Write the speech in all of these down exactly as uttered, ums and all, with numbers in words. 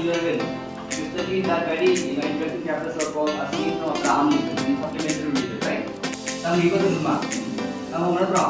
eleven, especially the very, you know, interesting chapters of called Asmi no Abraham in supplementary reading, right? ꯇꯝꯕꯤꯕ ꯑꯗꯨꯝ ꯃꯥ ꯇꯝꯍꯧꯕ ꯅꯠꯇ꯭ꯔꯣ?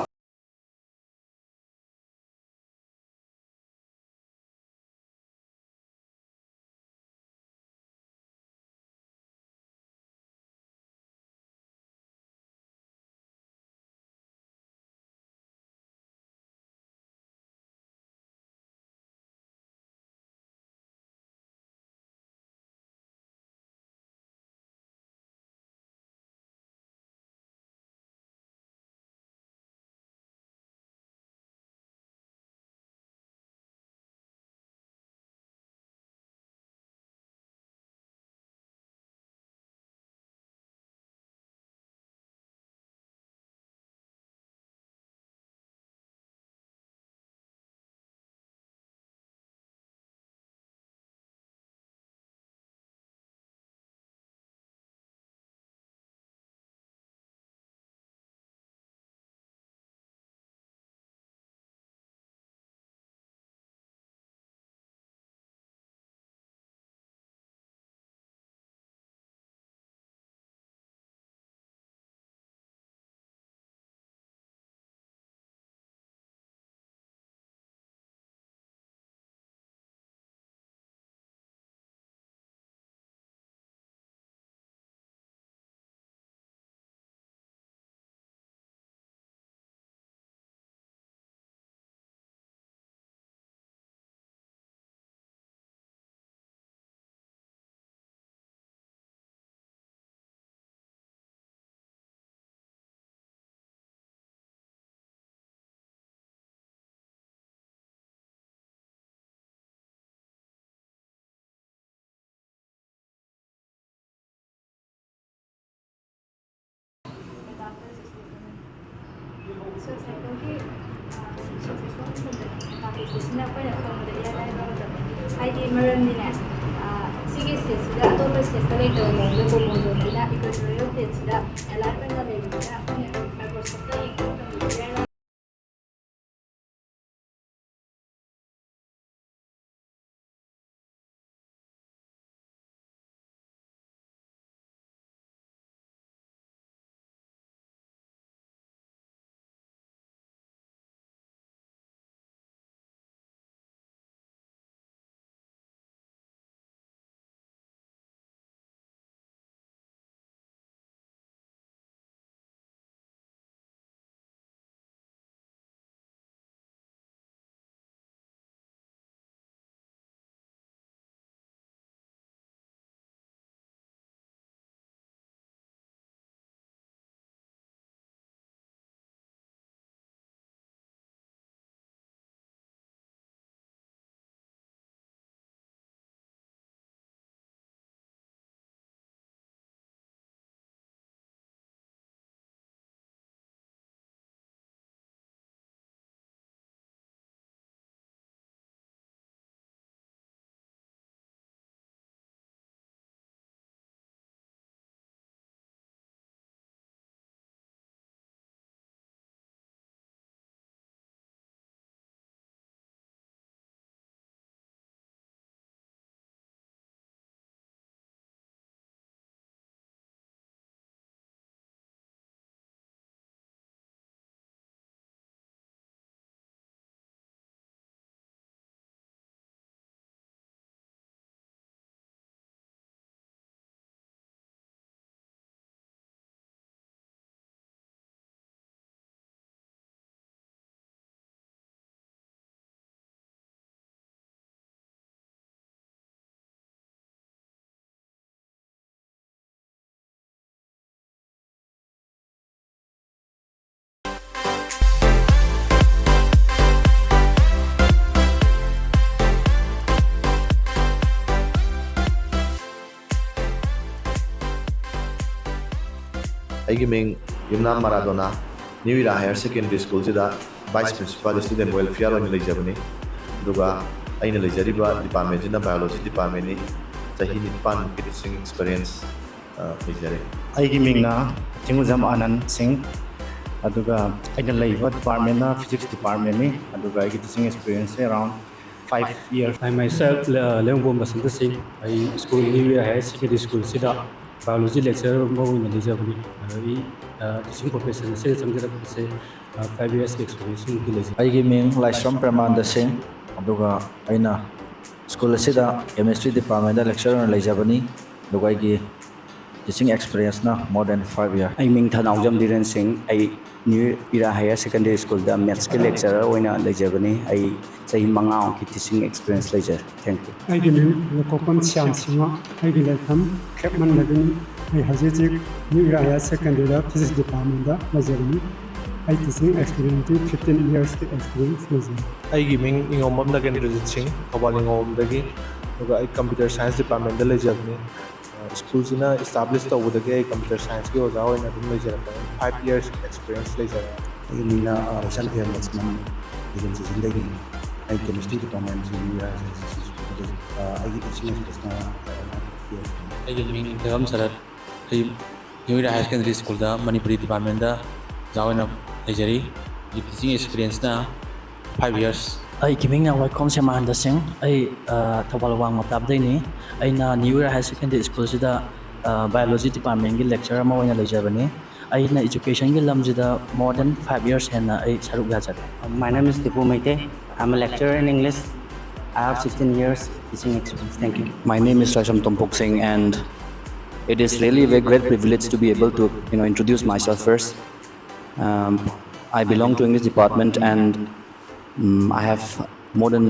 ꯁꯤꯅ ꯑꯩꯈꯣꯏꯅ ꯈꯪꯕꯗ ꯏꯔꯥꯏ ꯂꯥꯏꯕ ꯑꯃ ꯇꯧꯏ꯫ ꯍꯥꯏꯗꯤ ꯃꯔꯝꯗꯤꯅꯦ, ꯑ, ꯁꯤꯒꯤ ꯁ꯭ꯇꯦꯠꯁꯤꯗ ꯑꯇꯣꯞꯄ ꯁ꯭ꯇꯦꯠꯇ ꯂꯩꯇꯕ ꯃꯑꯣꯡꯗ ꯀ꯭ꯔꯣꯃꯣꯖꯣꯝꯁꯤꯅ ꯏꯀ꯭ꯋꯦꯇꯣꯔꯤꯌꯦꯜ ꯄ꯭ꯂꯦꯠꯁꯤꯗ ꯑꯦꯂꯥꯏꯟ ꯑꯣꯏꯅ ꯂꯩꯕꯅꯤꯅ ꯑꯩꯈꯣꯏꯅ ꯃꯥꯏꯀ꯭ꯔꯣꯁꯀꯣꯞꯇ ꯌꯦꯡꯕ ꯃꯇꯝꯗ ꯏꯔꯥꯏ ꯂꯥꯏ ꯑꯩꯒꯤ ꯃꯤꯡ ꯌꯨꯝꯅꯥꯝ ꯃꯔꯥꯗꯣꯅꯥ, New Era Higher Secondary School ꯁꯤꯗ Vice Principal Student Welfare ꯑꯣꯏꯅ ꯂꯩꯖꯕꯅꯤ꯫ ꯑꯗꯨꯒ ꯑꯩꯅ ꯂꯩꯖꯔꯤꯕ department ꯁꯤꯅ Biology department ꯅꯤ꯫ ꯆꯍꯤ ꯅꯤꯄꯥꯟꯃꯨꯛꯀꯤ teaching experience, ꯑ, ꯂꯩꯖꯔꯦ꯫ ꯑꯩꯒꯤ ꯃꯤꯡꯅ ꯊꯤꯡꯉꯨꯖꯝ ꯑꯥꯅꯟ ꯁꯤꯡ, ꯑꯗꯨꯒ ꯑꯩꯅ ꯂꯩꯕ department ꯅ Physics department ꯅꯤ, ꯑꯗꯨꯒ ꯑꯩꯒꯤ teaching experience say around five years꯫ I myself, uh, ꯂꯩꯃꯄꯣꯝ Basanta ꯁꯤꯡ꯫ ꯑꯩ school, New Era Higher Secondary School ꯁꯤꯗ Biology lecturer ꯑꯃ ꯑꯣꯏꯅ ꯂꯩꯖꯕꯅꯤ꯫ ꯑꯩ, ꯑ, teaching profession ꯑꯁꯤꯗ ꯆꯪꯖꯔꯛꯄꯁꯦ, ꯑ, five years ꯀꯤ experience ꯃꯨꯛꯇꯤ ꯂꯩꯖꯩ꯫ ꯑꯩꯒꯤ ꯃꯤꯡ ꯂꯥꯏꯁ꯭ꯔꯝ ꯄ꯭ꯔꯦꯃꯥꯅꯟꯗ ꯁꯤꯡ, ꯑꯗꯨꯒ ꯑꯩꯅ school ꯑꯁꯤꯗ Chemistry department ꯗ lecturer ꯑꯣꯏꯅ ꯂꯩꯖꯕꯅꯤ, ꯑꯗꯨꯒ ꯑꯩꯒꯤ teaching experience ꯅ more than five year꯫ ꯑꯩ ꯃꯤꯡ ꯊꯅꯥꯎꯖꯝ ꯙꯤꯔꯦꯟ ꯁꯤꯡ꯫ ꯑꯩ New Era Higher Secondary School ꯗ Maths ꯀꯤ lecturer ꯑꯣꯏꯅ ꯂꯩꯖꯕꯅꯤ꯫ ꯑꯩ ꯆꯍꯤ ꯃꯉꯥꯃꯨꯛꯀꯤ teaching experience ꯂꯩꯖꯔꯦ꯫ Thank you꯫ ꯑꯩꯒꯤ ꯃꯤꯡ ꯂꯧꯀꯣꯛꯄꯝ ꯁ꯭ꯌꯥꯝ ꯁꯤꯡꯍ꯫ ꯑꯩꯒꯤ ꯂꯩꯐꯝ ꯈꯦꯛꯃꯟꯗꯒꯤꯅꯤ꯫ ꯑꯩ ꯍꯧꯖꯤꯛ ꯍꯧꯖꯤꯛ New Era Higher Secondary ꯗ Physics department ꯗ ꯂꯩꯖꯕꯅꯤ꯫ ꯑꯩ teaching experience T fifteen years ꯀꯤ experience ꯂꯩꯖꯩ꯫ ꯑꯩꯒꯤ ꯃꯤꯡ ꯏꯉꯣꯝꯕꯝ ꯅꯒꯦꯟꯗ꯭ꯔꯖꯤꯠ ꯁꯤꯡ, ꯊꯧꯕꯥꯜ ꯏꯉꯣꯝꯕꯝꯗꯒꯤ, ꯑꯗꯨꯒ ꯑꯩ Computer Science department ꯗ ꯂꯩꯖꯕꯅꯤ꯫ ꯑ, school ꯁꯤꯅ establish ꯇꯧꯕꯗꯒꯤ ꯑꯩ Computer Science ꯀꯤ ꯑꯣꯖꯥ ꯑꯣꯏꯅ ꯑꯗꯨꯝ ꯂꯩꯖꯔꯛꯄꯅꯤ꯫ Five years experience ꯂꯩꯖꯔꯦ꯫ ꯑꯩꯒꯤ ꯃꯤꯡꯅ, ꯑ, ꯔꯣꯁꯟ ꯊꯦꯝ ꯂꯛꯁꯃꯟ, ꯕꯤꯖꯦꯟ ꯁꯤꯖꯟꯗꯒꯤ꯫ ꯑꯩ Chemistry department ꯁꯤ New Era Higher Secondary School ꯗ ꯂꯩꯖꯩ꯫ ꯑ, ꯑꯩꯒꯤ teaching experience ꯅ, ꯑ, five years꯫ ꯑꯩꯒꯤ ꯃꯤꯡ ꯏꯟꯊꯕꯝ ꯁꯔꯠ꯫ ꯑꯩ New Era Higher Secondary School ꯗ Manipuri department ꯗ ꯑꯣꯖꯥ ꯑꯣꯏꯅ ꯂꯩꯖꯔꯤ꯫ ꯑꯩꯒꯤ teaching experience ꯅ five years꯫ ꯑꯩꯒꯤ ꯃꯤꯡꯅ ꯋꯥꯏꯈꯣꯝ ꯁꯦꯃꯥꯅꯟꯗ ꯁꯤꯡ꯫ ꯑꯩ, ꯑ, ꯊꯧꯕꯥꯜ ꯋꯥꯡꯃ ꯇꯥꯕꯗꯩꯅꯤ꯫ ꯑꯩꯅ New Era Higher Secondary School ꯁꯤꯗ, ꯑ, Biology department ꯀꯤ lecturer ꯑꯃ ꯑꯣꯏꯅ ꯂꯩꯖꯕꯅꯤ꯫ ꯑꯩꯅ education ꯒꯤ ꯂꯝꯁꯤꯗ more than five years ꯍꯦꯟꯅ ꯑꯩ ꯁꯔꯨꯛ ꯌꯥꯖꯔꯦ꯫ My name is Tipu Meitei. I'm a lecturer in English. I have sixteen years teaching experience. Thank you. My name is Raisham Tompok Singh, and it is really a great privilege to be able to, you know, introduce myself first. Um, I belong to English department, and, um, I have more than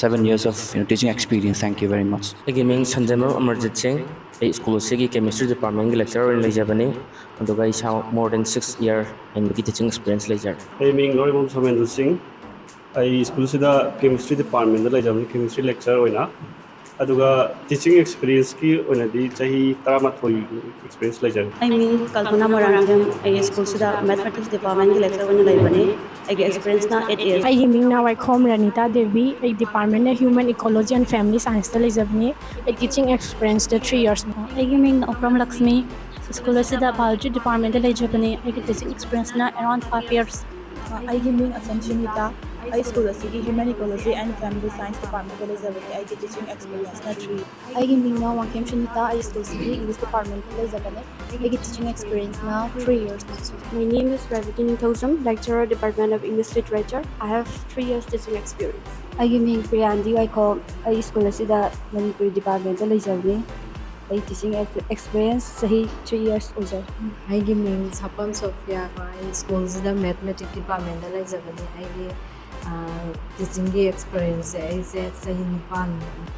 seven years of, you know, teaching experience. Thank you very much. ꯑꯩꯒꯤ ꯃꯤꯡ ꯁꯟꯖꯦꯟꯕꯝ ꯑꯃꯔꯖꯤꯠ ꯁꯤꯡ꯫ ꯑꯩ school ꯑꯁꯤꯒꯤ Chemistry department ꯀꯤ lecturer ꯑꯣꯏꯅ ꯂꯩꯖꯕꯅꯤ꯫ ꯑꯗꯨꯒ ꯑꯩ ꯏꯁꯥ more than six year ꯍꯦꯟꯕꯒꯤ teaching experience ꯂꯩꯖꯔꯦ꯫ ꯑꯩ ꯃꯤꯡ ꯂꯣꯏꯔꯤꯕꯝ ꯁꯣꯃꯦꯟꯗ꯭ꯔ ꯁꯤꯡ꯫ ꯑꯩ school ꯁꯤꯗ Chemistry department ꯗ ꯂꯩꯖꯕꯅꯤ, Chemistry lecturer ꯑꯣꯏꯅ꯫ ꯑꯗꯨꯒ teaching experienceꯀꯤ ꯑꯣꯏꯅꯗꯤ ꯆꯍꯤ ꯇꯔꯥꯃꯥꯊꯣꯏ experience ꯂꯩꯖꯔꯦ꯫ ꯑꯩ ꯃꯤꯡ ꯀꯜꯄꯅꯥ ꯃꯣꯏꯔꯥꯡꯊꯦꯝ꯫ ꯑꯩ ꯁ꯭ꯀꯨꯜꯁꯤꯗ mathematics departmentꯀꯤ lecturer ꯑꯣꯏꯅ ꯂꯩꯕꯅꯤ꯫ ꯑꯩꯒꯤ experienceꯅ eight years꯫ ꯑꯩꯒꯤ ꯃꯤꯡꯅ ꯋꯥꯏꯈꯣꯝ ꯔꯅꯤꯇꯥ ꯗꯦꯕꯤ꯫ ꯑꯩ departmentꯅ Human Ecology and Family Scienceꯇ ꯂꯩꯖꯕꯅꯤ꯫ ꯑꯩ teaching experienceꯇ three years꯫ ꯑꯩꯒꯤ ꯃꯤꯡꯅ ꯎꯄ꯭ꯔꯝ ꯂꯛꯁꯃꯤ꯫ ꯁ꯭ꯀꯨꯜ ꯑꯁꯤꯗ biology departmentꯇ ꯂꯩꯖꯕꯅꯤ꯫ ꯑꯩꯒꯤ teaching experienceꯅ around five years꯫ ꯑꯩꯒꯤ ꯃꯤꯡ ꯑꯁꯝ ꯁꯨꯅꯤꯇꯥ꯫ ꯑꯩ ꯁ꯭ꯀꯨꯜ ꯑꯁꯤꯒꯤ Human Ecology and Family Science departmentꯇ ꯂꯩꯖꯕꯅꯤ꯫ ꯑꯩꯒꯤ teaching experienceꯅ three꯫ ꯑꯩꯒꯤ ꯃꯤꯡꯅ ꯋꯥꯡꯈꯦꯝ ꯁꯨꯅꯤꯇꯥ꯫ ꯑꯩ ꯁ꯭ꯀꯨꯜꯁꯤꯒꯤ English departmentꯇ ꯂꯩꯖꯕꯅꯤ꯫ ꯑꯩꯒꯤ teaching experienceꯅ three years꯫ My name is Revati Ningthoujam, lecturer, Department of English Literature. I have three years teaching experience. ꯑꯩꯒꯤ ꯃꯤꯡ ꯄ꯭ꯔꯤꯌꯥꯟꯗꯤ ꯋꯥꯏꯈꯣꯝ꯫ ꯑꯩ ꯁ꯭ꯀꯨꯜ ꯑꯁꯤꯗ ꯃꯅꯤꯄꯨꯔꯤ departmentꯇ ꯂꯩꯖꯕꯅꯤ꯫ ꯑꯩ teaching experience ꯆꯍꯤ three years ꯑꯣꯏꯖꯔꯦ꯫ ꯑꯩꯒꯤ ꯃꯤꯡ ꯁꯥꯄꯝ ꯁꯣꯐꯤꯌꯥ꯫ ꯑꯩ ꯁ꯭ꯀꯨꯜꯁꯤꯗ mathematics departmentꯇ ꯂꯩꯖꯕꯅꯤ꯫ ꯑꯩꯒꯤ teachingꯒꯤ experienceꯁꯦ ꯑꯩꯁꯦ ꯆꯍꯤ ꯅꯤꯄꯥꯟ꯫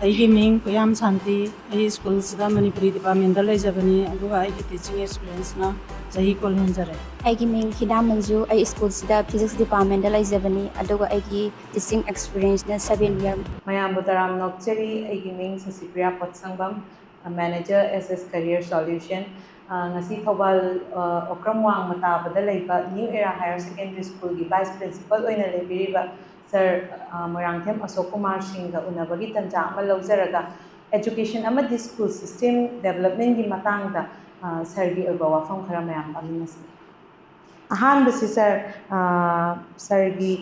ꯑꯩꯒꯤ ꯃꯤꯡ ꯈꯨꯌꯥꯝ ꯁꯥꯟꯇꯤ꯫ ꯑꯩ ꯁ꯭ꯀꯨꯜꯁꯤꯗ ꯃꯅꯤꯄꯨꯔꯤ departmentꯇ ꯂꯩꯖꯕꯅꯤ, ꯑꯗꯨꯒ ꯑꯩꯒꯤ teaching experienceꯅ ꯆꯍꯤ ꯀꯨꯟ ꯍꯦꯟꯖꯔꯦ꯫ ꯑꯩꯒꯤ ꯃꯤꯡ ꯍꯤꯗꯥ ꯃꯟꯖꯨ꯫ ꯑꯩ ꯁ꯭ꯀꯨꯜꯁꯤꯗ Physics departmentꯇ ꯂꯩꯖꯕꯅꯤ, ꯑꯗꯨꯒ ꯑꯩꯒꯤ teaching experienceꯅ seven year꯫ ꯃꯌꯥꯝꯕꯨ ꯇꯔꯥꯝꯅ ꯑꯣꯛꯆꯔꯤ꯫ ꯑꯩꯒꯤ ꯃꯤꯡ ꯁꯁꯤꯄ꯭ꯔꯤꯌꯥ ꯄꯣꯠꯁꯪꯕꯝ, manager S S Career Solution꯫ ꯑ, ꯉꯁꯤ ꯊꯧꯕꯥꯜ, ꯑ, ꯑꯣꯀ꯭ꯔꯝ ꯋꯥꯡꯃ ꯇꯥꯕꯗ ꯂꯩꯕ New Era Higher Secondary Schoolꯒꯤ vice principal ꯑꯣꯏꯅ ꯂꯩꯕꯤꯔꯤꯕ sir, ꯑ, ꯃꯣꯏꯔꯥꯡꯊꯦꯝ ꯑꯁꯣꯛ ꯀꯨꯃꯥꯔ ꯁꯤꯡꯒ ꯎꯅꯕꯒꯤ ꯇꯥꯟꯖꯥ ꯑꯃ ꯂꯧꯖꯔꯒ education ꯑꯃꯗꯤ school system developmentꯀꯤ ꯃꯇꯥꯡꯗ, ꯑ, sirꯒꯤ ꯑꯣꯏꯕ ꯋꯥꯐꯝ ꯈꯔ ꯃꯌꯥꯝ ꯇꯥꯃꯤꯟꯅꯁꯤ꯫ ꯑꯍꯥꯟꯕꯁꯤ sir, ꯑ, sirꯒꯤ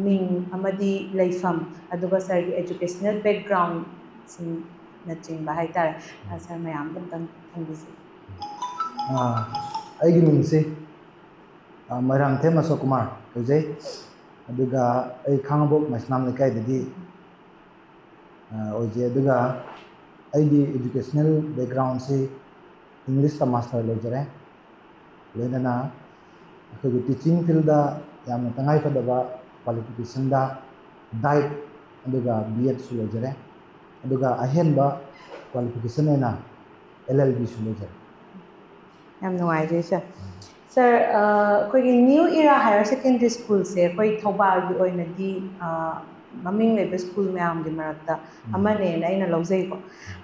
ꯃꯤꯡ ꯑꯃꯗꯤ ꯂꯩꯐꯝ, ꯑꯗꯨꯒ sirꯒꯤ educational backgroundꯁꯤꯡꯅꯆꯤꯡꯕ ꯍꯥꯏꯇꯥꯔꯦ꯫ ꯑ, sir ꯃꯌꯥꯝꯗ ꯑꯝꯇꯪ ꯊꯝꯕꯤꯁꯤ꯫ ꯑꯥ, ꯑꯩꯒꯤ ꯃꯤꯡꯁꯤ, ꯑꯥ, ꯃꯣꯏꯔꯥꯡꯊꯦꯝ ꯑꯁꯣꯛ ꯀꯨꯃꯥꯔ ꯀꯧꯖꯩ꯫ ꯑꯗꯨꯒ ꯑꯩ ꯈꯥꯉꯕꯣꯛ ꯃꯩꯁꯅꯥꯝ ꯂꯩꯀꯥꯏꯗꯒꯤ, ꯑꯥ, ꯑꯣꯏꯖꯩ꯫ ꯑꯗꯨꯒ ꯑꯩꯒꯤ educational backgroundꯁꯤ Englishꯇ master ꯂꯣꯏꯖꯔꯦ꯫ ꯂꯣꯏꯅꯅ ꯑꯩꯈꯣꯏꯒꯤ teaching fieldꯗ ꯌꯥꯝꯅ ꯇꯉꯥꯏꯐꯗꯕ qualificationꯗ diet ꯑꯗꯨꯒ B.Edꯁꯨ ꯂꯣꯏꯖꯔꯦ꯫ ꯑꯗꯨꯒ ꯑꯍꯦꯟꯕ qualification ꯑꯣꯏꯅ L L Bꯁꯨ ꯂꯣꯏꯖꯔꯦ꯫ ꯌꯥꯝ ꯅꯨꯡꯉꯥꯏꯖꯩ sir꯫ Sir, ꯑ, ꯑꯩꯈꯣꯏꯒꯤ New Era Higher Secondary Schoolꯁꯦ ꯑꯩꯈꯣꯏ ꯊꯧꯕꯥꯜꯒꯤ ꯑꯣꯏꯅꯗꯤ, ꯑ, ꯃꯃꯤꯡ ꯂꯩꯕ ꯁ꯭ꯀꯨꯜ ꯃꯌꯥꯝꯒꯤ ꯃꯔꯛꯇ ꯑꯃꯅꯦꯅ ꯑꯩꯅ ꯂꯧꯖꯩꯀꯣ꯫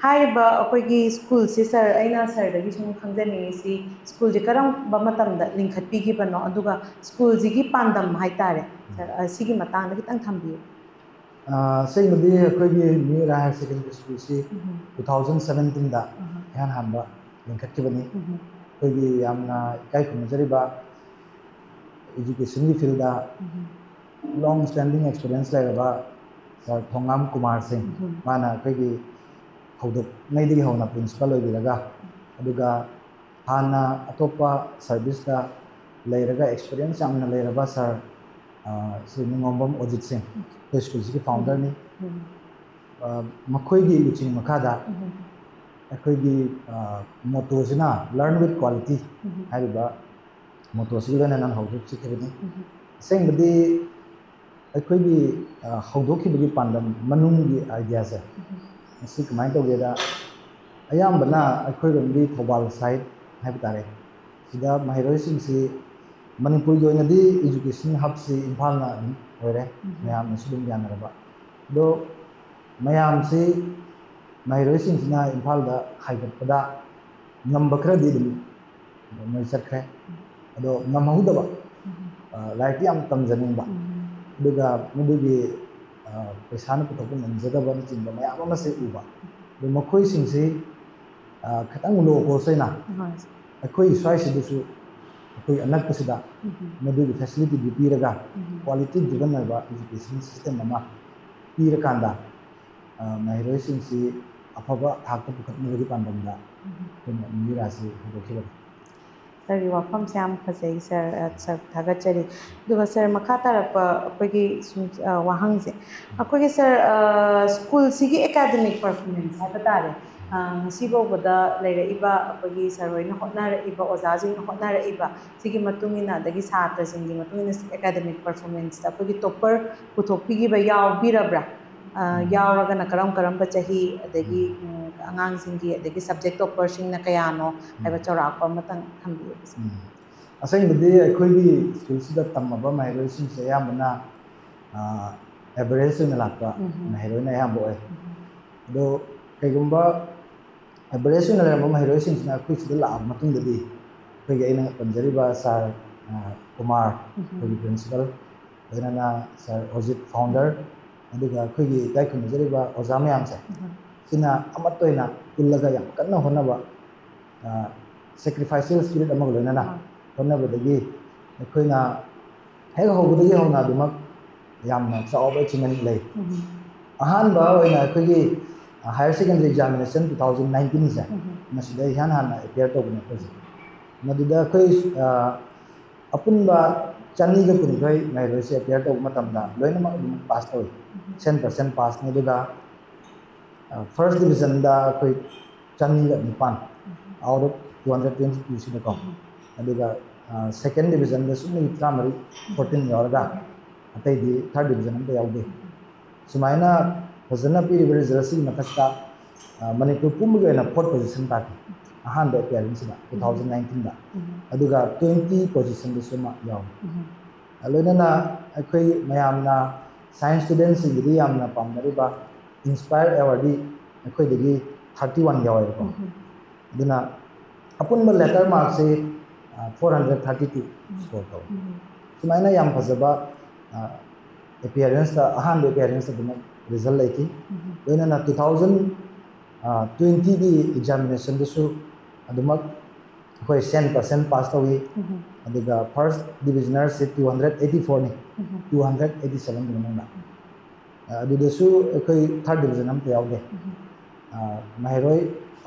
ꯍꯥꯏꯔꯤꯕ ꯑꯩꯈꯣꯏꯒꯤ ꯁ꯭ꯀꯨꯜꯁꯤ, ꯁꯥꯔ, ꯑꯩꯅ ꯁꯥꯔꯗꯒꯤ ꯁꯨꯝ ꯈꯪꯖꯅꯤꯡꯉꯤꯁꯤ, ꯁ꯭ꯀꯨꯜꯁꯦ ꯀꯔꯝꯕ ꯃꯇꯝꯗ ꯂꯤꯡꯈꯠꯄꯤꯈꯤꯕꯅꯣ, ꯑꯗꯨꯒ ꯁ꯭ꯀꯨꯜꯁꯤꯒꯤ ꯄꯥꯟꯗꯝ ꯍꯥꯏꯇꯥꯔꯦ, ꯁꯥꯔ, ꯑ, ꯁꯤꯒꯤ ꯃꯇꯥꯡꯗ ꯈꯤꯇꯪ ꯊꯝꯕꯤꯌꯨ꯫ ꯑ, ꯑꯁꯦꯡꯕꯗꯤ ꯑꯩꯈꯣꯏꯒꯤ ꯃꯤꯔ ꯍꯥꯌꯔ ꯁꯦꯀꯦꯟꯗꯔꯤ ꯁ꯭ꯀꯨꯜꯁꯤ ꯎꯝ. two thousand seventeenꯗ ꯎꯝ. ꯏꯍꯥꯟ ꯍꯥꯟꯕ ꯂꯤꯡꯈꯠꯈꯤꯕꯅꯤ꯫ ꯎꯝ. ꯑꯩꯈꯣꯏꯒꯤ ꯌꯥꯝꯅ ꯏꯀꯥꯏ ꯈꯨꯝꯅꯖꯔꯤꯕ educationꯒꯤ fieldꯗ ꯎꯝ. long standing experience ꯂꯩꯔꯕ ꯁꯥꯔ ꯊꯣꯉꯥꯝ ꯀꯨꯃꯥꯔ ꯁꯤꯡ, ꯎꯝ. ꯃꯥꯅ ꯑꯩꯈꯣꯏꯒꯤ ꯍꯧꯗꯣꯛꯉꯩꯗꯒꯤ ꯍꯧꯅ principal ꯑꯣꯏꯕꯤꯔꯒ, ꯑꯗꯨꯒ ꯍꯥꯟꯅ ꯑꯇꯣꯞꯄ serviceꯇ ꯂꯩꯔꯒ experience ꯌꯥꯝꯅ ꯂꯩꯔꯕ ꯁꯥꯔ, ꯑ, ꯁ꯭ꯔꯤ ꯅꯤꯉꯣꯝꯕꯝ ꯑꯣꯖꯤꯠ ꯁꯤꯡ, ꯑꯩꯈꯣꯏ ꯁ꯭ꯀꯨꯜꯁꯤꯒꯤ founderꯅꯤ꯫ ꯎꯝ. ꯑ, ꯃꯈꯣꯏꯒꯤ ꯂꯨꯆꯤꯡ ꯃꯈꯥꯗ ꯎꯝ. ꯑꯩꯈꯣꯏꯒꯤ, ꯑ, mottoꯁꯤꯅ "Learn with quality" ꯎꯝ. ꯍꯥꯏꯔꯤꯕ mottoꯁꯤꯒꯤ ꯂꯣꯏꯅꯅ ꯍꯧꯗꯣꯛꯆꯈꯤꯕꯅꯤ꯫ ꯎꯝ. ꯑꯁꯦꯡꯕꯗꯤ ꯑꯩꯈꯣꯏꯒꯤ, ꯑ, ꯍꯧꯗꯣꯛꯈꯤꯕꯒꯤ ꯄꯥꯟꯗꯝ ꯃꯅꯨꯡꯒꯤ ideaꯁꯦ, ꯎꯝ. ꯃꯁꯤ ꯀꯃꯥꯏꯅ ꯇꯧꯒꯦꯗ, ꯑꯌꯥꯝꯕꯅ ꯑꯩꯈꯣꯏꯔꯣꯝꯒꯤ ꯊꯧꯕꯥꯜ side ꯍꯥꯏꯕ ꯇꯥꯔꯦ, ꯁꯤꯗ ꯃꯍꯩꯔꯣꯏꯁꯤꯡꯁꯤ, ꯃꯅꯤꯄꯨꯔꯒꯤ ꯑꯣꯏꯅꯗꯤ education hubꯁꯤ ꯏꯝꯐꯥꯜꯅ ꯑꯗꯨꯝ ꯑꯣꯏꯔꯦ, ꯎꯝ. ꯃꯌꯥꯝꯅꯁꯨ ꯑꯗꯨꯝ ꯌꯥꯅꯔꯕ꯫ ꯑꯗꯣ ꯃꯌꯥꯝꯁꯤ, ꯃꯍꯩꯔꯣꯏꯁꯤꯡꯁꯤꯅ ꯏꯝꯐꯥꯜꯗ ꯍꯥꯏꯒꯠꯄꯗ ꯉꯝꯕ ꯈꯔꯗꯤ ꯑꯗꯨꯝ ꯃꯣꯏ ꯆꯠꯈ꯭ꯔꯦ꯫ ꯑꯗꯣ ꯉꯝꯍꯧꯗꯕ, ꯎꯝ. ꯑ, ꯂꯥꯏꯔꯤꯛꯇꯤ ꯌꯥꯝ ꯇꯝꯖꯅꯤꯡꯕ, ꯎꯝ. ꯑꯗꯨꯒ ꯃꯗꯨꯒꯤ, ꯑ, ꯄꯩꯁꯥꯅ ꯄꯨꯊꯣꯛꯄ ꯉꯝꯖꯗꯕꯅꯆꯤꯡꯕ ꯃꯌꯥꯝ ꯑꯃꯁꯦ ꯎꯕ꯫ ꯑꯗꯣ ꯃꯈꯣꯏꯁꯤꯡꯁꯤ, ꯑ, ꯈꯤꯇꯪ low cost ꯑꯣꯏꯅ ꯍꯣꯏ. ꯑꯩꯈꯣꯏ ꯁ꯭ꯋꯥꯏꯁꯤꯗꯁꯨ, ꯑꯩꯈꯣꯏ ꯑꯅꯛꯄꯁꯤꯗ ꯎꯝ. ꯃꯗꯨꯒꯤ facilityꯗꯨ ꯄꯤꯔꯒ ꯎꯝ. quality driven ꯑꯣꯏꯕ education system ꯑꯃ ꯄꯤꯔꯀꯥꯟꯗ, ꯑ, ꯃꯍꯩꯔꯣꯏꯁꯤꯡꯁꯤ ꯑꯐꯕ ꯊꯥꯛꯇ ꯄꯨꯈꯠꯅꯕꯒꯤ ꯄꯥꯟꯗꯝꯗ ꯎꯝ. ꯑꯩꯈꯣꯏꯅ ꯃꯤꯔꯥꯁꯤ ꯍꯧꯗꯣꯛꯈꯤꯕꯅꯤ꯫ ꯁꯥꯔꯒꯤ ꯋꯥꯐꯝꯁꯦ ꯌꯥꯝ ꯐꯖꯩ, ꯁꯥꯔ, ꯑ, ꯁꯥꯔ ꯊꯥꯒꯠꯆꯔꯤ꯫ ꯑꯗꯨꯒ ꯁꯥꯔ, ꯃꯈꯥ ꯇꯥꯔꯛꯄ ꯑꯩꯈꯣꯏꯒꯤ ꯁꯨꯝ, ꯑ, ꯋꯥꯍꯪꯁꯦ, ꯑꯩꯈꯣꯏꯒꯤ ꯁꯥꯔ, ꯑ, ꯁ꯭ꯀꯨꯜꯁꯤꯒꯤ academic performance ꯍꯥꯏꯕ ꯇꯥꯔꯦ, ꯑ, ꯉꯁꯤ ꯐꯥꯎꯕꯗ ꯂꯩꯔꯛꯏꯕ ꯑꯩꯈꯣꯏꯒꯤ ꯁꯥꯔ ꯍꯣꯏꯅ ꯍꯣꯠꯅꯔꯛꯏꯕ, ꯑꯣꯖꯥꯁꯤꯡꯅ ꯍꯣꯠꯅꯔꯛꯏꯕ, ꯁꯤꯒꯤ ꯃꯇꯨꯡ ꯏꯟꯅ, ꯑꯗꯒꯤ ꯁꯥꯇ꯭ꯔꯁꯤꯡꯒꯤ ꯃꯇꯨꯡ ꯏꯟꯅ academic performanceꯇ ꯑꯩꯈꯣꯏꯒꯤ topper ꯄꯨꯊꯣꯛꯄꯤꯈꯤꯕ ꯌꯥꯎꯕꯤꯔꯕ꯭ꯔꯥ? ꯑ, ꯎꯝ. ꯌꯥꯎꯔꯒꯅ ꯀꯔꯝ ꯀꯔꯝꯕ ꯆꯍꯤ, ꯑꯗꯒꯤ, ꯎꯝ. ꯎꯝ, ꯑꯉꯥꯡꯁꯤꯡꯒꯤ, ꯑꯗꯒꯤ subject topperꯁꯤꯡꯅ ꯀꯌꯥꯅꯣ ꯍꯥꯏꯕ ꯎꯝ. ꯆꯥꯎꯔꯥꯛꯄ ꯑꯃꯇꯪ ꯊꯝꯕꯤꯌꯨ꯫ ꯎꯝ. ꯑꯁꯦꯡꯕꯗꯤ ꯑꯩꯈꯣꯏꯒꯤ ꯁ꯭ꯀꯨꯜꯁꯤꯗ ꯇꯝꯃꯕ ꯃꯍꯩꯔꯣꯏꯁꯤꯡꯁꯦ ꯑꯌꯥꯝꯕꯅ, ꯑ, ꯑꯦꯚꯔꯦꯖ ꯑꯣꯏꯅ ꯂꯥꯛꯄ ꯃꯍꯩꯔꯣꯏꯅ ꯑꯌꯥꯝꯕ ꯑꯣꯏ꯫ ꯑꯗꯣ ꯀꯩꯒꯨꯝꯕ ꯑꯦꯚꯔꯦꯖ ꯑꯣꯏꯅ ꯂꯩꯔꯝꯕ ꯃꯍꯩꯔꯣꯏꯁꯤꯡꯁꯤꯅ ꯑꯩꯈꯣꯏ ꯁꯤꯗ ꯂꯥꯛꯑꯕ ꯃꯇꯨꯡꯗꯗꯤ ꯑꯩꯈꯣꯏꯒꯤ ꯑꯩꯅ ꯄꯟꯖꯔꯤꯕ ꯁꯥꯔ ꯀꯨꯃꯥꯔ, ꯑꯩꯈꯣꯏꯒꯤ ꯄ꯭ꯔꯤꯟꯁꯤꯄꯜ, ꯂꯣꯏꯅꯅ ꯁꯥꯔ ꯑꯣꯖꯤꯠ, ꯐꯥꯎꯟꯗꯔ, ꯑꯗꯨꯒ ꯑꯩꯈꯣꯏꯒꯤ ꯏꯀꯥꯏ ꯈꯨꯝꯅꯖꯔꯤꯕ ꯑꯣꯖꯥ ꯃꯌꯥꯝꯁꯦ, ꯁꯤꯅ ꯑꯃꯠꯇ ꯑꯣꯏꯅ ꯄꯨꯜꯂꯒ ꯌꯥꯝ ꯀꯟꯅ ꯍꯣꯠꯅꯕ, ꯁꯦꯀ꯭ꯔꯤꯐꯥꯏꯁꯦꯜ ꯁ꯭ꯄꯤꯔꯤꯠ ꯑꯃꯒ ꯂꯣꯏꯅꯅ ꯍꯣꯠꯅꯕꯗꯒꯤ ꯑꯩꯈꯣꯏꯅ ꯍꯦꯛ ꯍꯧꯕꯗꯒꯤ ꯍꯧꯅ ꯑꯗꯨꯃꯛ ꯌꯥꯝꯅ ꯆꯥꯎꯕ ꯑꯦꯆꯤꯞꯃꯦꯟ ꯂꯩ꯫ ꯑꯍꯥꯟꯕ ꯑꯣꯏꯅ ꯑꯩꯈꯣꯏꯒꯤ higher secondary examination two thousand ꯅꯥꯏꯟꯇꯤꯟꯁꯦ, ꯃꯁꯤꯗ ꯏꯍꯥꯟ ꯍꯥꯟꯅ ꯑꯦꯄꯤꯌꯔ ꯇꯧꯕꯅꯦ ꯑꯩꯈꯣꯏꯁꯦ꯫ ꯃꯗꯨꯗ ꯑꯩꯈꯣꯏ ꯑꯄꯨꯟꯕ ꯆꯅꯤꯒ ꯀꯨꯟꯅꯤꯊꯣꯏ ꯃꯍꯩꯔꯣꯏꯁꯦ ꯑꯦꯄꯤꯌꯔ ꯇꯧꯕ ꯃꯇꯝꯗ ꯂꯣꯏꯅꯃꯛ ꯑꯗꯨꯝ ꯄꯥꯁ ꯇꯧꯏ꯫ ꯁꯦꯟ ꯄꯥꯔꯁꯦꯟ ꯄꯥꯁꯅꯤ꯫ ꯑꯗꯨꯒ ꯐꯥꯔꯁ ꯗꯤꯕꯤꯖꯟꯗ ꯑꯩꯈꯣꯏ ꯆꯅꯤꯒ ꯅꯤꯄꯥꯟ, out of two hundred twenty ꯇꯨꯁꯤꯗꯀꯣ꯫ ꯑꯗꯨꯒ ꯁꯦꯀꯦꯟ ꯗꯤꯕꯤꯖꯟꯗꯁꯨ ꯃꯤ ꯇꯔꯥꯃꯔꯤ, ꯐꯣꯔꯇꯤꯟ ꯌꯥꯎꯔꯒ, ꯑꯇꯩꯗꯤ ꯊꯥꯔꯠ ꯗꯤꯕꯤꯖꯟ ꯑꯝꯇ ꯌꯥꯎꯗꯦ꯫ ꯁꯨꯃꯥꯏꯅ ꯐꯖꯅ ꯄꯤꯔꯤꯕ ꯔꯤꯖꯜꯁꯤꯒꯤ ꯃꯊꯛꯇ ꯃꯅꯤꯄꯨꯔ ꯄꯨꯝꯕꯒꯤ ꯑꯣꯏꯅ ꯐꯣꯔꯠ ꯄꯣꯖꯤꯁꯟ ꯇꯥꯈꯤ ꯑꯍꯥꯟꯕ ꯑꯦꯄꯤꯌꯔꯦꯟꯁꯁꯤꯗ ꯇꯨ ꯊꯥꯎꯖꯟ ꯅꯥꯏꯟꯇꯤꯟꯗ꯫ ꯑꯗꯨꯒ ꯇ꯭ꯋꯦꯟꯇꯤ ꯄꯣꯖꯤꯁꯟꯗꯁꯨ ꯑꯃ ꯌꯥꯎꯏ꯫ ꯂꯣꯏꯅꯅ ꯑꯩꯈꯣꯏ ꯃꯌꯥꯝꯅ ꯁꯥꯏꯟꯁ ꯁ꯭ꯇꯨꯗꯦꯟꯠꯁꯤꯡꯒꯤꯗꯤ ꯌꯥꯝꯅ ꯄꯥꯝꯅꯔꯤꯕ ꯏꯟꯁꯄꯥꯌꯔ ꯑꯦꯋꯥꯔꯗꯤ ꯑꯩꯈꯣꯏꯗꯒꯤ ꯊꯥꯔꯇꯤ ꯋꯥꯟ ꯌꯥꯎꯋꯦꯕꯀꯣ꯫ ꯑꯗꯨꯅ ꯑꯄꯨꯟꯕ ꯂꯦꯇꯔ ꯃꯥꯔꯛꯁꯤ for hundred thirty two score ꯇꯧꯋꯤ꯫ ꯁꯨꯃꯥꯏꯅ ꯌꯥꯝ ꯐꯖꯕ ꯑꯦꯄꯤꯌꯔꯦꯟꯁꯇ, ꯑꯍꯥꯟꯕ ꯑꯦꯄꯤꯌꯔꯦꯟꯁꯇ ꯑꯗꯨꯃꯛ ꯔꯤꯖꯜ ꯂꯩꯈꯤ꯫ ꯂꯣꯏꯅꯅ ꯇꯨ ꯊꯥꯎꯖꯟ ꯇ꯭ꯋꯦꯟꯇꯤꯒꯤ ꯑꯦꯛꯖꯥꯃꯤꯅꯦꯁꯟꯗꯁꯨ ꯑꯗꯨꯃꯛ ꯑꯩꯈꯣꯏ ꯁꯦꯟ ꯄꯥꯔꯁꯦꯟ ꯄꯥꯁ ꯇꯧꯏ꯫ ꯑꯗꯨꯒ ꯐꯥꯔꯁ ꯗꯤꯕꯤꯖꯅꯔꯁꯦ ꯇꯨ ꯍꯟꯗ꯭ꯔꯦꯠ ꯑꯩꯠꯇꯤ ꯐꯣꯔꯅꯤ꯫ ꯇꯨ ꯍꯟꯗ꯭ꯔꯦꯠ ꯑꯩꯠꯇꯤ ꯁꯕꯦꯟꯒꯤ ꯃꯅꯨꯡꯗ꯫ ꯑꯗꯨꯗꯁꯨ ꯑꯩꯈꯣꯏ ꯊꯥꯔꯠ ꯗꯤꯕꯤꯖꯟ ꯑꯝꯇ ꯌꯥꯎꯗꯦ꯫ ꯃꯍꯩꯔꯣꯏ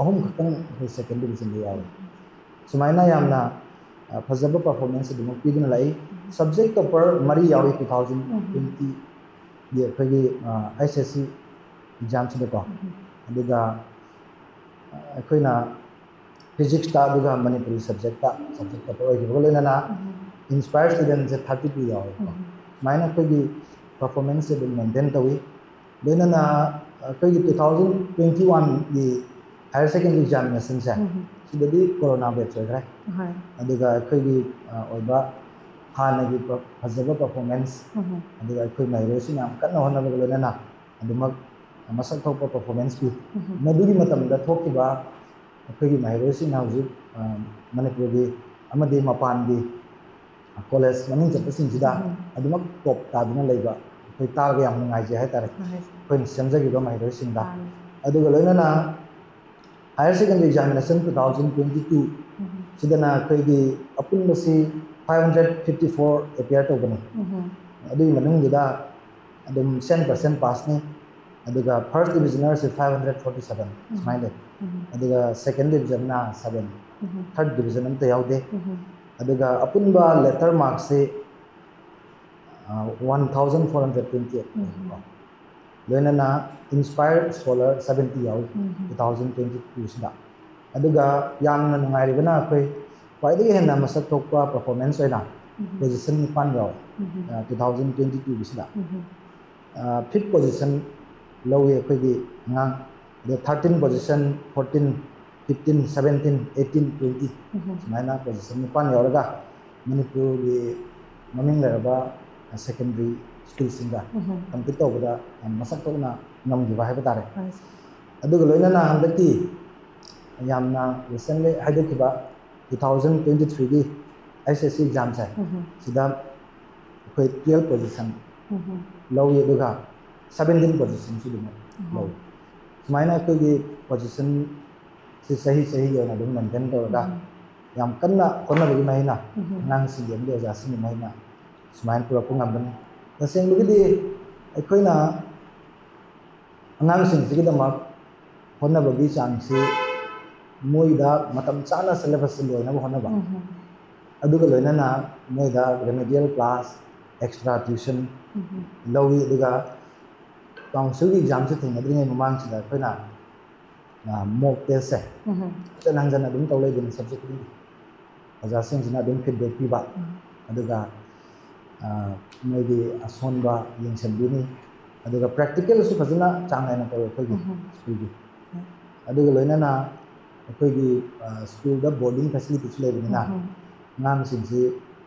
ꯑꯍꯨꯝ ꯈꯛꯇꯪ ꯑꯩꯈꯣꯏ ꯁꯦꯀꯦꯟ ꯗꯤꯕꯤꯖꯟꯗ ꯌꯥꯎꯏ꯫ ꯁꯨꯃꯥꯏꯅ ꯌꯥꯝꯅ ꯐꯖꯕ ꯄꯔꯐꯣꯔꯃꯦꯟꯁ ꯑꯗꯨꯃꯛ ꯄꯤꯗꯨꯅ ꯂꯥꯛꯏ꯫ ꯁꯕꯖꯦꯛ ꯇꯣꯄꯔ ꯃꯔꯤ ꯌꯥꯎꯏ ꯇꯨ ꯊꯥꯎꯖꯟ ꯇ꯭ꯋꯦꯟꯇꯤꯒꯤ ꯑꯩꯈꯣꯏꯒꯤ ꯑꯩꯁ ꯑꯦꯁ ꯁꯤ ꯑꯦꯛꯖꯥꯝꯁꯤꯗꯀꯣ꯫ ꯑꯗꯨꯒ ꯑꯩꯈꯣꯏꯅ ꯐꯤꯖꯤꯛꯁꯇ ꯑꯗꯨꯒ ꯃꯅꯤꯄꯨꯔꯤ ꯁꯕꯖꯦꯛꯇ ꯁꯕꯖꯦꯛ ꯇꯣꯄꯔ ꯑꯣꯏꯈꯤꯕꯒ ꯂꯣꯏꯅꯅ ꯏꯟꯁꯄꯥꯌꯔ ꯁ꯭ꯇꯨꯗꯦꯟꯠꯁꯦ ꯊꯥꯔꯇꯤ ꯇꯨ ꯌꯥꯎꯋꯦꯕꯀꯣ꯫ ꯁꯨꯃꯥꯏꯅ ꯑꯩꯈꯣꯏꯒꯤ ꯄꯔꯐꯣꯔꯃꯦꯟꯁꯁꯦ ꯑꯗꯨꯝ ꯃꯦꯟꯇꯦꯟ ꯇꯧꯏ꯫ ꯂꯣꯏꯅꯅ ꯑꯩꯈꯣꯏꯒꯤ ꯇꯨ ꯊꯥꯎꯖꯟ ꯇ꯭ꯋꯦꯟꯇꯤ ꯋꯥꯟꯒꯤ ꯍꯥꯌꯔ ꯁꯦꯀꯦꯟꯗꯔꯤ ꯑꯦꯛꯖꯥꯃꯤꯅꯦꯁꯟꯁꯦ, ꯁꯤꯗꯗꯤ ꯀꯣꯔꯣꯅꯥ ꯕꯦꯠꯆ ꯑꯣꯏꯈ꯭ꯔꯦ꯫ ꯑꯗꯨꯒ ꯑꯩꯈꯣꯏꯒꯤ ꯑꯣꯏꯕ ꯍꯥꯟꯅꯒꯤ ꯐꯖꯕ performance, ꯑꯗꯨꯒ ꯑꯩꯈꯣꯏ ꯃꯍꯩꯔꯣꯏꯁꯤꯡ ꯌꯥꯝ ꯀꯟꯅ ꯍꯣꯠꯅꯕꯒ ꯂꯣꯏꯅꯅ ꯑꯗꯨꯃꯛ ꯃꯁꯛ ꯊꯣꯛꯄ performance ꯄꯤ꯫ ꯎꯝ꯫ ꯃꯗꯨꯒꯤ ꯃꯇꯝꯗ ꯊꯣꯛꯈꯤꯕ ꯑꯩꯈꯣꯏꯒꯤ ꯃꯍꯩꯔꯣꯏꯁꯤꯡꯅ ꯍꯧꯖꯤꯛ ꯃꯅꯤꯄꯨꯔꯒꯤ ꯑꯃꯗꯤ ꯃꯄꯥꯟꯒꯤ ꯀꯣꯂꯦꯖ ꯃꯃꯤꯡ ꯆꯠꯄꯁꯤꯡꯁꯤꯗ ꯎꯝ꯫ ꯑꯗꯨꯃꯛ ꯇꯣꯞ ꯇꯥꯗꯨꯅ ꯂꯩꯕ ꯑꯩꯈꯣꯏ ꯇꯥꯔꯒ ꯌꯥꯝ ꯅꯨꯡꯉꯥꯏꯖꯩ ꯍꯥꯏꯇꯥꯔꯦ꯫ ꯎꯝ꯫ ꯑꯩꯈꯣꯏꯅ ꯁꯦꯝꯖꯈꯤꯕ ꯃꯍꯩꯔꯣꯏꯁꯤꯡꯗ꯫ ꯃꯥꯅꯤ꯫ ꯑꯗꯨꯒ ꯂꯣꯏꯅꯅ higher secondary examination two thousand twenty two ꯎꯝ꯫ ꯁꯤꯗꯅ ꯑꯩꯈꯣꯏꯒꯤ ꯑꯄꯨꯟꯕꯁꯤ five hundred fifty four appear ꯇꯧꯕꯅꯤ꯫ ꯎꯝ꯫ ꯑꯗꯨꯒꯤ ꯃꯅꯨꯡꯗꯨꯗ ꯑꯗꯨꯝ cent percent passꯅꯤ꯫ ꯑꯗꯨꯒ first divisionerꯁꯦ five hundred forty seven ꯎꯝ꯫ ꯁꯨꯃꯥꯏꯅ ꯂꯩ꯫ ꯎꯝ꯫ ꯑꯗꯨꯒ second divisionꯅ seven, ꯎꯝ꯫ third division ꯑꯝꯇ ꯌꯥꯎꯗꯦ꯫ ꯎꯝ꯫ ꯑꯗꯨꯒ ꯑꯄꯨꯟꯕ letter markꯁꯤ one thousand four hundred twenty eight꯫ ꯎꯝ꯫ ꯂꯣꯏꯅꯅ inspired scholar seventy ꯌꯥꯎꯏ ꯎꯝ꯫ two thousand twenty twoꯁꯤꯗ꯫ ꯑꯗꯨꯒ ꯌꯥꯝꯅ ꯅꯨꯡꯉꯥꯏꯔꯤꯕꯅ ꯑꯩꯈꯣꯏ ꯈ꯭ꯋꯥꯏꯗꯒꯤ ꯍꯦꯟꯅ ꯃꯁꯛ ꯊꯣꯛꯄ performance ꯑꯣꯏꯅ ꯎꯝ꯫ position ꯅꯤꯄꯥꯟ ꯌꯥꯎꯏ ꯎꯝ꯫ two thousand twenty twoꯒꯤꯁꯤꯗ꯫ ꯎꯝ꯫ Fifth position ꯂꯧꯏ ꯑꯩꯈꯣꯏꯒꯤ ꯑꯉꯥꯡ꯫ ꯑꯗ thirteen position, fourteen, fifteen, seventeen, eighteen, twenty ꯎꯝ꯫ ꯁꯨꯃꯥꯏꯅ position ꯅꯤꯄꯥꯟ ꯌꯥꯎꯔꯒ ꯃꯅꯤꯄꯨꯔꯒꯤ ꯃꯃꯤꯡ ꯂꯩꯔꯕ secondary schoolꯁꯤꯡꯗ ꯎꯝ꯫ compete ꯇꯧꯕꯗ ꯌꯥꯝ ꯃꯁꯛ ꯊꯣꯛꯅ ꯉꯝꯈꯤꯕ ꯍꯥꯏꯕ ꯇꯥꯔꯦ꯫ ꯍꯣꯏ꯫ ꯑꯗꯨꯒ ꯂꯣꯏꯅꯅ ꯍꯟꯗꯛꯀꯤ ꯌꯥꯝꯅ recently ꯍꯥꯏꯗꯣꯛꯈꯤꯕ two thousand twenty threeꯒꯤ H S C examꯁꯦ ꯎꯝ꯫ ꯁꯤꯗ ꯑꯩꯈꯣꯏ twelve position ꯎꯝ꯫ ꯂꯧꯏ, ꯑꯗꯨꯒ seventeen positionꯁꯨ ꯑꯗꯨꯝ ꯎꯝ꯫ ꯂꯧꯏ꯫ ꯁꯨꯃꯥꯏꯅ ꯑꯩꯈꯣꯏꯒꯤ positionꯁꯤ ꯆꯍꯤ ꯆꯍꯤꯒꯤ ꯑꯣꯏꯅ ꯑꯗꯨꯝ maintain ꯇꯧꯔꯒ ꯎꯝ꯫ ꯌꯥꯝ ꯀꯟꯅ ꯍꯣꯠꯅꯕꯒꯤ ꯃꯍꯩꯅ ꯎꯝ꯫ ꯑꯉꯥꯡꯁꯤꯡꯒꯤ ꯑꯃꯗꯤ ꯑꯣꯖꯥꯁꯤꯡꯒꯤ ꯃꯍꯩꯅ ꯁꯨꯃꯥꯏꯅ ꯄꯨꯔꯛꯄ ꯉꯝꯕꯅꯤ꯫ ꯇꯁꯦꯡꯕꯒꯤꯗꯤ ꯑꯩꯈꯣꯏꯅ ꯑꯉꯥꯡꯁꯤꯡꯁꯤꯒꯤꯗꯃꯛ ꯍꯣꯠꯅꯕꯒꯤ ꯆꯥꯡꯁꯤ ꯃꯣꯏꯗ ꯃꯇꯝ ꯆꯥꯅ syllabusꯁꯤ ꯂꯣꯏꯅꯕ ꯍꯣꯠꯅꯕ, ꯎꯝ꯫ ꯑꯗꯨꯒ ꯂꯣꯏꯅꯅ ꯃꯣꯏꯗ remedial class, extra tuition ꯎꯝ꯫ ꯂꯧꯏ꯫ ꯑꯗꯨꯒ councilꯒꯤ examꯁꯦ ꯊꯦꯡꯅꯗ꯭ꯔꯤꯉꯩ ꯃꯃꯥꯡꯁꯤꯗ ꯑꯩꯈꯣꯏꯅ mock testꯁꯦ ꯎꯝ꯫ ꯍꯟꯖꯤꯟ ꯍꯟꯖꯤꯟ ꯑꯗꯨꯝ ꯇꯧ ꯂꯩꯗꯣꯏꯅꯤ subject ꯈꯨꯗꯤꯡꯒꯤ꯫ ꯑꯣꯖꯥꯁꯤꯡꯁꯤꯅ ꯑꯗꯨꯝ feedback ꯄꯤꯕ, ꯎꯝ꯫ ꯑꯗꯨꯒ ꯃꯣꯏꯒꯤ ꯑꯁꯣꯟꯕ ꯌꯦꯡꯁꯤꯟꯕꯤꯅꯤ꯫ ꯑꯗꯨꯒ practicalꯁꯨ ꯐꯖꯅ ꯆꯥꯡ ꯅꯥꯏꯅ ꯇꯧꯋꯦ ꯑꯩꯈꯣꯏꯒꯤ ꯎꯝ꯫ schoolꯒꯤ꯫ ꯎꯝ꯫ ꯑꯗꯨꯒ ꯂꯣꯏꯅꯅ ꯑꯩꯈꯣꯏꯒꯤ schoolꯗ boarding facilityꯁꯨ ꯂꯩꯕꯅꯤꯅ ꯎꯝ꯫ ꯑꯉꯥꯡꯁꯤꯡꯁꯤ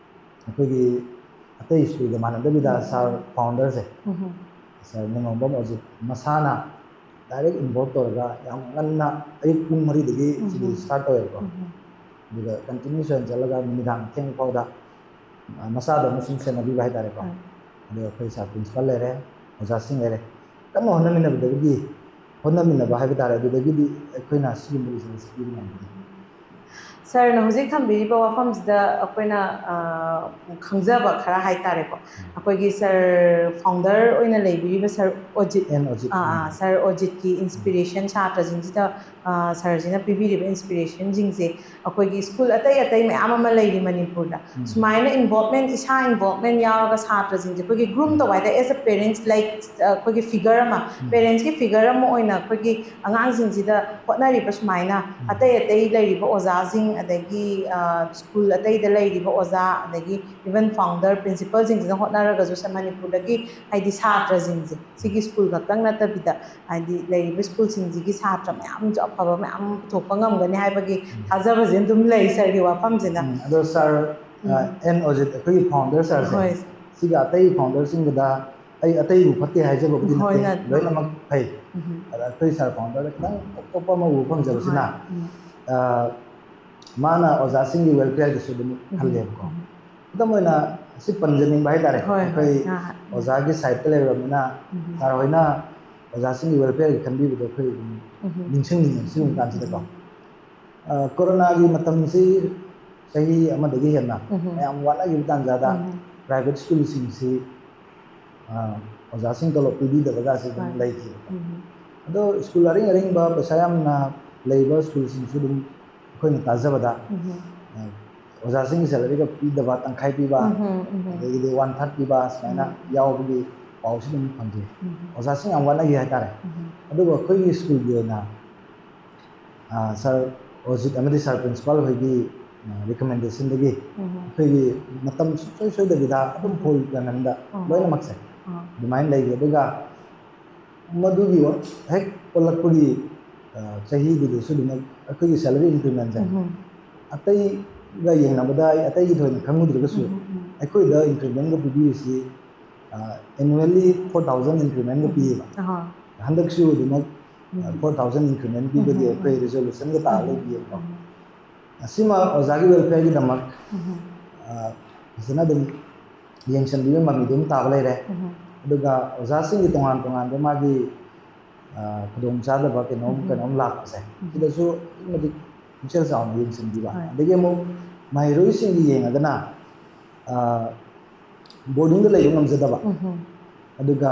ꯑꯩꯈꯣꯏꯒꯤ ꯑꯇꯩ ꯁ꯭ꯀꯨꯜꯒ ꯃꯥꯟꯅꯗꯕꯤꯗ ꯁꯥꯔ ꯐꯥꯎꯟꯗꯔꯁꯦ, ꯁꯥꯔ ꯅꯤꯡꯉꯣꯝꯕꯝ ꯑꯣꯖꯤꯠ ꯃꯁꯥꯅ ꯗꯥꯏꯔꯦꯛ ꯏꯟꯚꯣꯜꯕ ꯇꯧꯔꯒ ꯌꯥꯝ ꯉꯟꯅ ꯑꯌꯨꯛ ꯄꯨꯡ ꯃꯔꯤꯗꯒꯤ ꯁꯤꯗꯤ ꯁ꯭ꯇꯥꯔꯠ ꯇꯧꯋꯦꯕꯀꯣ꯫ ꯑꯗꯨꯒ ꯀꯟꯇꯤꯅ꯭ꯌꯨꯁ ꯑꯣꯏꯅ ꯆꯠꯂꯒ ꯅꯨꯃꯤꯗꯥꯡ ꯊꯦꯡꯕ ꯐꯥꯎꯗ, ꯑ, ꯃꯆꯥꯗꯧꯅ ꯁꯨꯝ ꯁꯦꯟꯅꯕꯤꯕ ꯍꯥꯏꯇꯥꯔꯦꯀꯣ꯫ ꯑꯗꯨꯒ ꯑꯩꯈꯣꯏ ꯁꯥꯔ ꯄ꯭ꯔꯤꯟꯁꯤꯄꯥꯜ ꯂꯩꯔꯦ, ꯑꯣꯖꯥꯁꯤꯡ ꯂꯩꯔꯦ, ꯀꯟꯅ ꯍꯣꯠꯅꯃꯤꯟꯅꯕꯗꯒꯤꯗꯤ, ꯍꯣꯠꯅꯃꯤꯟꯅꯕ ꯍꯥꯏꯕ ꯇꯥꯔꯦ, ꯑꯗꯨꯗꯒꯤꯗꯤ ꯑꯩꯈꯣꯏꯅ ꯁꯤꯒꯨꯝꯕ ꯔꯤꯖꯜꯁꯦ ꯄꯤꯕ ꯉꯝꯒꯅꯤ꯫ ꯁꯥꯔꯅ ꯍꯧꯖꯤꯛ ꯊꯝꯕꯤꯔꯤꯕ ꯋꯥꯐꯝꯁꯤꯗ ꯑꯩꯈꯣꯏꯅ, ꯑ, ꯈꯪꯖꯕ ꯈꯔ ꯍꯥꯏꯇꯥꯔꯦꯀꯣ꯫ ꯑꯩꯈꯣꯏꯒꯤ ꯁꯥꯔ ꯐꯥꯎꯟꯗꯔ ꯑꯣꯏꯅ ꯂꯩꯕꯤꯔꯤꯕ ꯁꯥꯔ ꯑꯣꯖꯤꯠ, and ꯑꯣꯖꯤꯠ꯫ Ah, ah, sir ꯑꯣꯖꯤꯠꯀꯤ inspiration ꯁꯥꯇ꯭ꯔꯁꯤꯡꯁꯤꯗ, ꯑ, ꯁꯥꯔꯁꯤꯅ ꯄꯤꯕꯤꯔꯤꯕ ꯏꯟꯁꯄꯤꯔꯦꯁꯟꯁꯤꯡꯁꯦ ꯑꯩꯈꯣꯏꯒꯤ ꯁ꯭ꯀꯨꯜ ꯑꯇꯩ ꯑꯇꯩ ꯃꯌꯥꯝ ꯑꯃ ꯂꯩꯔꯤ ꯃꯅꯤꯄꯨꯔꯗ꯫ ꯁꯨꯃꯥꯏꯅ ꯏꯟꯚꯣꯜꯕꯃꯦꯟ, ꯏꯁꯥ ꯏꯟꯚꯣꯜꯕꯃꯦꯟ ꯌꯥꯎꯔꯒ ꯁꯥꯇ꯭ꯔꯁꯤꯡꯁꯦ ꯑꯩꯈꯣꯏꯒꯤ ꯒ꯭ꯔꯨꯝ ꯇꯧꯕ ꯍꯥꯏꯇꯥꯔꯦ, as a parents, like, ꯑꯩꯈꯣꯏꯒꯤ ꯐꯤꯒꯔ ꯑꯃ, ꯄꯦꯔꯦꯟꯁꯀꯤ ꯐꯤꯒꯔ ꯑꯃ ꯑꯣꯏꯅ ꯑꯩꯈꯣꯏꯒꯤ ꯑꯉꯥꯡꯁꯤꯡꯁꯤꯗ ꯍꯣꯠꯅꯔꯤꯕ ꯁꯨꯃꯥꯏꯅ ꯑꯇꯩ ꯑꯇꯩ ꯂꯩꯔꯤꯕ ꯑꯣꯖꯥꯁꯤꯡ, ꯑꯗꯒꯤ, ꯑ, ꯁ꯭ꯀꯨꯜ ꯑꯇꯩꯗ ꯂꯩꯔꯤꯕ ꯑꯣꯖꯥ, ꯑꯗꯒꯤ ꯏꯚꯟ ꯐꯥꯎꯟꯗꯔ, ꯄ꯭ꯔꯤꯟꯁꯤꯄꯜꯁꯤꯡꯁꯤꯅ ꯍꯣꯠꯅꯔꯒꯁꯨ ꯁꯦ ꯃꯅꯤꯄꯨꯔꯗꯒꯤ ꯍꯥꯏꯗꯤ ꯁꯥꯇ꯭ꯔꯁꯤꯡꯁꯦ ꯁꯤꯒꯤ ꯁ꯭ꯀꯨꯜ ꯈꯛꯇꯪ ꯅꯠꯇꯕꯤꯗ ꯍꯥꯏꯗꯤ ꯂꯩꯔꯤꯕ ꯁ꯭ꯀꯨꯜꯁꯤꯡꯁꯤꯒꯤ ꯁꯥꯇ꯭ꯔ ꯃꯌꯥꯝꯁꯨ ꯑꯐꯕ ꯃꯌꯥꯝ ꯄꯨꯊꯣꯛꯄ ꯉꯝꯒꯅꯤ ꯍꯥꯏꯕꯒꯤ ꯊꯥꯖꯕꯁꯦ ꯑꯗꯨꯝ ꯂꯩ ꯁꯥꯔꯒꯤ ꯋꯥꯐꯝꯁꯤꯅ꯫ ꯎꯝ, ꯑꯗꯣ ꯁꯥꯔ, ꯑ, ꯑꯦꯟ ꯑꯣꯖꯤꯠ ꯑꯩꯈꯣꯏꯒꯤ ꯐꯥꯎꯟꯗꯔ ꯁꯥꯔꯁꯦ, ꯍꯣꯏ꯫ ꯁꯤꯒ ꯑꯇꯩ ꯐꯥꯎꯟꯗꯔꯁꯤꯡꯒꯗ ꯑꯩ ꯑꯇꯩꯕꯨ ꯐꯠꯇꯦ ꯍꯥꯏꯖꯕꯕꯨꯗꯤ ꯍꯣꯏ, ꯅꯠꯇꯦ, ꯅꯠꯇꯦ꯫ ꯂꯣꯏꯅꯃꯛ ꯐꯩ꯫ ꯑꯗ ꯑꯩꯈꯣꯏ ꯁꯥꯔ ꯐꯥꯎꯟꯗꯔꯗ ꯈꯤꯇꯪ ꯇꯣꯞ ꯇꯣꯞꯄ ꯑꯃ ꯎꯕ ꯐꯪꯖꯕꯁꯤꯅ, ꯍꯣꯏ꯫ ꯑ, ꯃꯥꯅ ꯑꯣꯖꯥꯁꯤꯡꯒꯤ ꯋꯦꯜꯐꯤꯌꯔꯒꯤꯁꯨ ꯑꯗꯨꯝ ꯈꯜꯂꯦꯕꯀꯣ꯫ ꯈꯨꯗꯝ ꯑꯣꯏꯅ ꯁꯤ ꯄꯟꯖꯅꯤꯡꯕ ꯍꯥꯏꯇꯥꯔꯦ, ꯍꯣꯏ, ꯍꯣꯏ, ꯑꯩꯈꯣꯏ ꯑꯥ, ꯑꯥ꯫ ꯑꯣꯖꯥꯒꯤ ꯁꯥꯏꯠꯇ ꯂꯩꯔꯕꯅꯤꯅ, ꯁꯥꯔ ꯍꯣꯏꯅ ꯑꯣꯖꯥꯁꯤꯡꯒꯤ ꯋꯦꯜꯐꯤꯌꯔꯒꯤ ꯈꯟꯕꯤꯕꯗꯣ ꯑꯩꯈꯣꯏ ꯑꯗꯨꯝ ꯅꯤꯡꯁꯤꯡꯅꯤꯡꯉꯦ ꯁꯤꯒꯨꯝꯕ ꯀꯥꯟꯁꯤꯗꯀꯣ꯫ ꯑ, ꯀꯣꯔꯣꯅꯥꯒꯤ ꯃꯇꯝꯁꯤ ꯆꯍꯤ ꯑꯃꯗꯒꯤ ꯍꯦꯟꯅ ꯃꯌꯥꯝ ꯋꯥꯅꯈꯤꯕ ꯇꯥꯟꯖꯥꯗ ꯄ꯭ꯔꯥꯏꯚꯦꯠ ꯁ꯭ꯀꯨꯜꯁꯤꯡꯁꯤ, ꯑ, ꯑꯣꯖꯥꯁꯤꯡ ꯇꯣꯂꯣꯞ ꯄꯤꯕꯤꯗꯕꯒꯁꯤ ꯑꯗꯨꯝ ꯂꯩꯈꯤ꯫ ꯑꯗꯣ ꯁ꯭ꯀꯨꯜ ꯑꯔꯤꯡ ꯑꯔꯤꯡꯕ ꯄꯩꯁꯥ ꯌꯥꯝꯅ ꯂꯩꯕ ꯁ꯭ꯀꯨꯜꯁꯤꯡꯁꯨ ꯑꯗꯨꯝ ꯑꯩꯈꯣꯏꯅ ꯇꯥꯖꯕꯗ, ꯑ, ꯑꯣꯖꯥꯁꯤꯡꯒꯤ ꯁꯦꯂꯔꯤꯒ ꯄꯤꯗꯕ, ꯇꯪꯈꯥꯏ ꯄꯤꯕ, ꯑꯗꯒꯤꯗꯤ ꯋꯥꯟ ꯊꯥꯔꯠ ꯄꯤꯕ, ꯁꯨꯃꯥꯏꯅ ꯌꯥꯎꯕꯒꯤ ꯄꯥꯎꯁꯨ ꯑꯗꯨꯝ ꯐꯪꯖꯩ꯫ ꯑꯣꯖꯥꯁꯤꯡ ꯌꯥꯝ ꯋꯥꯅꯈꯤ ꯍꯥꯏꯇꯥꯔꯦ꯫ ꯑꯗꯨꯕꯨ ꯑꯩꯈꯣꯏꯒꯤ ꯁ꯭ꯀꯨꯜꯒꯤ ꯑꯣꯏꯅ, ꯑ, ꯁꯥꯔ ꯑꯣꯖꯤꯠ ꯑꯃꯗꯤ ꯁꯥꯔ ꯄ꯭ꯔꯤꯟꯁꯤꯄꯥꯜ ꯍꯣꯏꯒꯤ, ꯑ, ꯔꯤꯀꯃꯦꯟꯗꯦꯁꯟꯗꯒꯤ ꯑꯩꯈꯣꯏꯒꯤ ꯃꯇꯝ ꯁꯨꯡꯁꯣꯏ ꯁꯣꯏꯗꯕꯤꯗ ꯑꯗꯨꯝ ꯐꯨꯜ ꯄꯦꯃꯦꯟꯗ ꯂꯣꯏꯅꯃꯛꯁꯦ ꯑꯗꯨꯃꯥꯏꯅ ꯂꯩꯈꯤ꯫ ꯑꯗꯨꯒ ꯃꯗꯨꯒꯤ ꯋꯥ-, ꯍꯦꯛ ꯑꯣꯜꯂꯛꯄꯒꯤ, ꯑ, ꯆꯍꯤꯗꯨꯗꯁꯨ ꯑꯗꯨꯝ ꯑꯩꯈꯣꯏꯒꯤ ꯁꯦꯂꯔꯤ ꯏꯟꯀ꯭ꯔꯤꯃꯦꯟꯁꯦ ꯑꯇꯩꯒ ꯌꯦꯡꯅꯕꯗ ꯑꯩ ꯑꯇꯩꯒꯤ ꯊꯣꯏꯅ ꯈꯪꯉꯨꯗ꯭ꯔꯒꯁꯨ, ꯑꯩꯈꯣꯏꯗ incrementꯒ ꯄꯤꯕꯤꯔꯤꯁꯤ, ꯑ, annually four thousand incrementꯒ ꯄꯤꯌꯦꯕ꯫ ꯑꯍꯥ꯫ ꯍꯟꯗꯛꯁꯨ ꯑꯗꯨꯃꯛ, ꯑ, ꯎꯝ꯫ Four thousand increment ꯄꯤꯕꯒꯤ ꯎꯝ, ꯎꯝ, ꯑꯩꯈꯣꯏ ꯎꯝ꯫ Resolutionꯒ ꯇꯥꯔ ꯎꯝ, ꯂꯩꯕꯤꯌꯦꯕꯀꯣ꯫ ꯎꯝ꯫ ꯑꯁꯤꯃ ꯑꯣꯖꯥꯒꯤ welfareꯒꯤꯗꯃꯛ, ꯎꯝ꯫ ꯑ, ꯐꯖꯅ ꯑꯗꯨꯝ ꯌꯦꯡꯁꯤꯟꯕꯤꯕ ꯃꯃꯤꯗꯤ ꯑꯗꯨꯝ ꯇꯥꯕ ꯂꯩꯔꯦ꯫ ꯎꯝ꯫ ꯑꯗꯨꯒ ꯑꯣꯖꯥꯁꯤꯡꯒꯤ ꯇꯣꯉꯥꯟ ꯇꯣꯉꯥꯟꯕ ꯃꯥꯒꯤ, ꯑ, ꯈꯨꯗꯣꯡꯆꯥꯗꯕ ꯀꯩꯅꯣꯝ ꯎꯝ꯫ ꯀꯩꯅꯣꯝ ꯂꯥꯛꯄꯁꯦ, ꯎꯝ꯫ ꯁꯤꯗꯁꯨ ꯑꯗꯨꯛꯀꯤ ꯃꯇꯤꯛ ꯄꯨꯛꯆꯦꯜ ꯆꯥꯎꯅ ꯌꯦꯡꯁꯤꯟꯕꯤꯕ꯫ ꯍꯣꯏ꯫ ꯑꯗꯒꯤ ꯑꯃꯨꯛ ꯃꯍꯩꯔꯣꯏꯁꯤꯡꯒꯤ ꯌꯦꯡꯉꯒꯅ, ꯑ, boardingꯗ ꯂꯩꯕ ꯉꯝꯖꯗꯕ, ꯎꯝ꯫ ꯑꯗꯨꯒ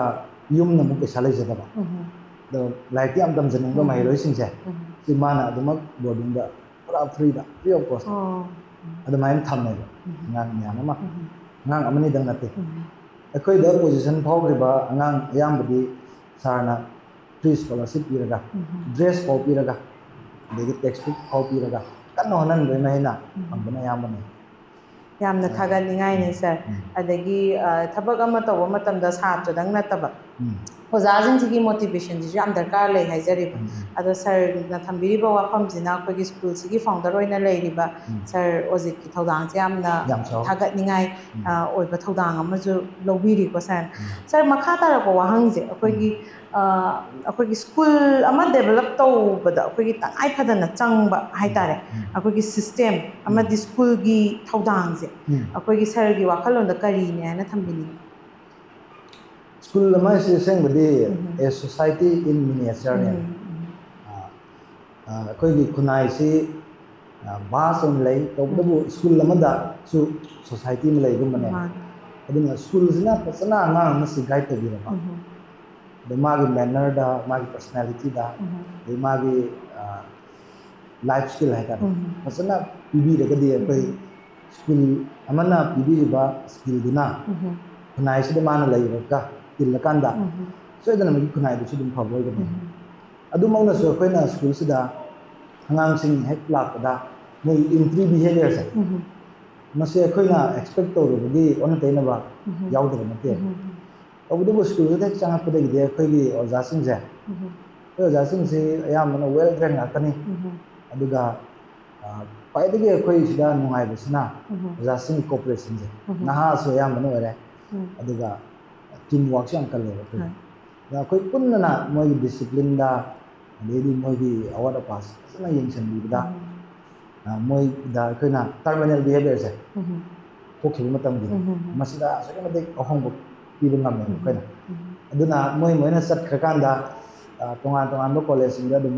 ꯌꯨꯝꯅ ꯑꯃꯨꯛ ꯄꯩꯁꯥ ꯂꯩꯖꯗꯕ, ꯎꯝ꯫ ꯑꯗꯣ ꯂꯥꯏꯔꯤꯛꯇꯤ ꯌꯥꯝ ꯇꯝꯖꯅꯤꯡꯕ ꯎꯝ꯫ ꯃꯍꯩꯔꯣꯏꯁꯤꯡꯁꯦ, ꯎꯝ꯫ ꯁꯤ ꯃꯥꯅ ꯑꯗꯨꯃꯛ boardingꯗ ꯄꯨꯔꯥ freeꯗ, free of cost ꯑꯣ꯫ ꯑꯗꯨꯃꯥꯏꯅ ꯊꯝꯃꯦꯕ ꯎꯝ꯫ ꯑꯉꯥꯡ ꯃꯌꯥꯝ ꯑꯃ꯫ ꯎꯝ꯫ ꯑꯉꯥꯡ ꯑꯃꯅꯤꯗꯪ ꯅꯠꯇꯦ꯫ ꯎꯝ꯫ ꯑꯩꯈꯣꯏꯗ position ꯐꯥꯎꯈ꯭ꯔꯤꯕ ꯑꯉꯥꯡ ꯑꯌꯥꯝꯕꯗꯤ ꯁꯥꯔꯅ free scholarship ꯄꯤꯔꯒ, ꯎꯝ꯫ Dress ꯐꯥꯎ ꯄꯤꯔꯒ, ꯑꯗꯒꯤ textbook ꯐꯥꯎ ꯄꯤꯔꯒ ꯀꯟꯅ ꯍꯣꯠꯅꯍꯟꯕꯒꯤ ꯃꯍꯩꯅ ꯎꯝ꯫ ꯐꯪꯕꯅ ꯑꯌꯥꯝꯕꯅꯤ꯫ ꯌꯥꯝꯅ ꯎꯝ꯫ ꯊꯥꯒꯠꯅꯤꯡꯉꯥꯏꯅꯦ, ꯁꯥꯔ꯫ ꯎꯝ꯫ ꯑꯗꯒꯤ, ꯑ, ꯊꯕꯛ ꯑꯃ ꯇꯧꯕ ꯃꯇꯝꯗ ꯁꯥꯇ꯭ꯔꯗꯪ ꯅꯠꯇꯕ, ꯎꯝ꯫ ꯑꯣꯖꯥꯁꯤꯡꯁꯤꯒꯤ motivationꯁꯤꯁꯨ ꯌꯥꯝ ꯗꯔꯀꯥꯔ ꯂꯩ ꯍꯥꯏꯖꯔꯤꯕ꯫ ꯎꯝ, ꯎꯝ꯫ ꯑꯗꯣ ꯁꯥꯔꯅ ꯊꯝꯕꯤꯔꯤꯕ ꯋꯥꯐꯝꯁꯤꯅ ꯑꯩꯈꯣꯏꯒꯤ schoolꯁꯤꯒꯤ founder ꯑꯣꯏꯅ ꯂꯩꯔꯤꯕ ꯎꯝ꯫ ꯁꯥꯔ ꯑꯣꯖꯤꯠꯀꯤ ꯊꯧꯗꯥꯡꯁꯦ ꯌꯥꯝꯅ ꯌꯥꯝ ꯆꯥꯎ-, ꯊꯥꯒꯠꯅꯤꯡꯉꯥꯏ, ꯎꯝ꯫ ꯑ, ꯑꯣꯏꯕ ꯊꯧꯗꯥꯡ ꯑꯃꯁꯨ ꯂꯧꯕꯤꯔꯤꯀꯣ, ꯁꯥꯔ꯫ ꯎꯝ꯫ ꯁꯥꯔ, ꯃꯈꯥ ꯇꯥꯔꯛꯄ ꯋꯥꯍꯪꯁꯦ ꯑꯩꯈꯣꯏꯒꯤ, ꯎꯝ꯫ ꯑ, ꯑꯩꯈꯣꯏꯒꯤ school ꯑꯃ develop ꯇꯧꯕꯗ ꯑꯩꯈꯣꯏꯒꯤ ꯇꯉꯥꯏ ꯐꯗꯅ ꯆꯪꯕ ꯍꯥꯏꯇꯥꯔꯦ, ꯎꯝ, ꯎꯝ꯫ ꯑꯩꯈꯣꯏꯒꯤ system ꯑꯃꯗꯤ ꯎꯝ꯫ Schoolꯒꯤ ꯊꯧꯗꯥꯡꯁꯦ ꯎꯝ꯫ ꯑꯩꯈꯣꯏꯒꯤ ꯁꯥꯔꯒꯤ ꯋꯥꯈꯜꯂꯣꯟꯗ ꯀꯔꯤꯅꯦ ꯍꯥꯏꯅ ꯊꯝꯕꯤꯅꯤꯡꯉꯤ? School ꯑꯃ ꯍꯥꯏꯁꯦ ꯑꯁꯦꯡꯕꯗꯤ ꯎꯝ꯫ A society in miniatureꯅꯦ꯫ ꯎꯝ, ꯎꯝ꯫ ꯑ, ꯑ, ꯑꯩꯈꯣꯏꯒꯤ ꯈꯨꯟꯅꯥꯏꯁꯤ, ꯑ, vast ꯑꯣꯏꯅ ꯂꯩ, ꯇꯧꯕꯇꯕꯨ ꯎꯝ꯫ School ꯑꯃꯗꯁꯨ society ꯑꯃ ꯂꯩꯒꯨꯝꯕꯅꯦ꯫ ꯃꯥꯅꯤ꯫ ꯑꯗꯨꯅ schoolꯁꯤꯅ ꯐꯖꯅ ꯑꯉꯥꯡ ꯑꯃꯁꯤ guide ꯇꯧꯕꯤꯔꯕ, ꯎꯝ꯫ ꯑꯗꯩ ꯃꯥꯒꯤ mannerꯗ, ꯃꯥꯒꯤ personalityꯗ, ꯎꯝ꯫ ꯑꯗꯩ ꯃꯥꯒꯤ, ꯑ, life skill ꯍꯥꯏꯇꯥꯔꯦ, ꯎꯝ꯫ ꯐꯖꯅ ꯄꯤꯕꯤꯔꯒꯗꯤ ꯑꯩꯈꯣꯏ ꯎꯝ꯫ School ꯑꯃꯅ ꯄꯤꯕꯤꯔꯤꯕ skillꯗꯨꯅ ꯎꯝ꯫ ꯈꯨꯟꯅꯥꯏꯁꯤꯗ ꯃꯥꯅ ꯂꯩꯔꯒ ꯇꯤꯜꯂꯀꯥꯟꯗ ꯎꯝ꯫ ꯁꯣꯏꯗꯅꯃꯛꯀꯤ ꯈꯨꯟꯅꯥꯏꯗꯨꯁꯨ ꯑꯗꯨꯝ ꯐꯕ ꯑꯣꯏꯒꯅꯤ꯫ ꯎꯝ꯫ ꯑꯗꯨꯃꯛꯅꯁꯨ ꯑꯩꯈꯣꯏꯅ schoolꯁꯤꯗ ꯑꯉꯥꯡꯁꯤꯡ ꯍꯦꯛ ꯂꯥꯛꯄꯗ ꯃꯣꯏꯒꯤ entry behaviorꯁꯦ, ꯎꯝ꯫ ꯃꯁꯤ ꯑꯩꯈꯣꯏꯅ expect ꯇꯧꯔꯨꯕꯒꯤ ꯑꯣꯟꯅ ꯇꯩꯅꯕ ꯎꯝ꯫ ꯌꯥꯎꯗꯕ ꯅꯠꯇꯦ꯫ ꯎꯝ꯫ ꯇꯧꯕꯇꯕꯨ schoolꯁꯤꯗ ꯍꯦꯛ ꯆꯪꯉꯛꯄꯗꯒꯤꯗꯤ ꯑꯩꯈꯣꯏꯒꯤ ꯑꯣꯖꯥꯁꯤꯡꯁꯦ, ꯎꯝ꯫ ꯑꯩꯈꯣꯏ ꯑꯣꯖꯥꯁꯤꯡꯁꯤ ꯑꯌꯥꯝꯕꯅ well trained ꯉꯥꯛꯇꯅꯤ꯫ ꯎꯝ꯫ ꯑꯗꯨꯒ, ꯑ, ꯈ꯭ꯋꯥꯏꯗꯒꯤ ꯑꯩꯈꯣꯏ ꯁꯤꯗ ꯅꯨꯡꯉꯥꯏꯕꯁꯤꯅ ꯎꯝ꯫ ꯑꯣꯖꯥꯁꯤꯡꯒꯤ ꯀꯣꯑꯣꯄꯔꯦꯁꯟꯁꯦ, ꯎꯝ꯫ ꯅꯍꯥꯁꯨ ꯑꯌꯥꯝꯕꯅ ꯑꯣꯏꯔꯦ, ꯎꯝ꯫ ꯑꯗꯨꯒ ꯇꯤꯝ ꯋꯥꯔꯛꯁꯨ ꯌꯥꯝ ꯀꯜꯂꯦꯕ ꯑꯩꯈꯣꯏ꯫ ꯍꯣꯏ꯫ ꯑꯗ ꯑꯩꯈꯣꯏ ꯄꯨꯟꯅꯅ ꯃꯣꯏꯒꯤ ꯗꯤꯁꯤꯄ꯭ꯂꯤꯟꯗ, ꯑꯗꯩꯗꯤ ꯃꯣꯏꯒꯤ ꯑꯋꯥꯠ ꯑꯄꯥꯁꯦ ꯐꯖꯅ ꯌꯦꯡꯁꯤꯟꯕꯤꯕꯗ, ꯎꯝ꯫ ꯑ, ꯃꯣꯏꯗ ꯑꯩꯈꯣꯏꯅ ꯇꯔꯃꯤꯅꯦꯜ ꯕꯤꯍꯦꯕꯤꯌꯔꯁꯦ ꯎꯝ꯫ ꯊꯣꯛꯈꯤꯕ ꯃꯇꯝꯒꯤ ꯎꯝ꯫ ꯃꯁꯤꯗ ꯑꯁꯨꯛꯀꯤ ꯃꯇꯤꯛ ꯑꯍꯣꯡꯕ ꯄꯤꯕ ꯉꯝꯃꯦꯕ ꯎꯝ꯫ ꯑꯩꯈꯣꯏꯅ꯫ ꯎꯝ꯫ ꯑꯗꯨꯅ ꯃꯣꯏ ꯃꯣꯏꯅ ꯆꯠꯈ꯭ꯔꯀꯥꯟꯗ, ꯑ, ꯇꯣꯉꯥꯟ ꯇꯣꯉꯥꯟꯕ ꯀꯣꯂꯦꯖꯁꯤꯡꯗ ꯑꯗꯨꯝ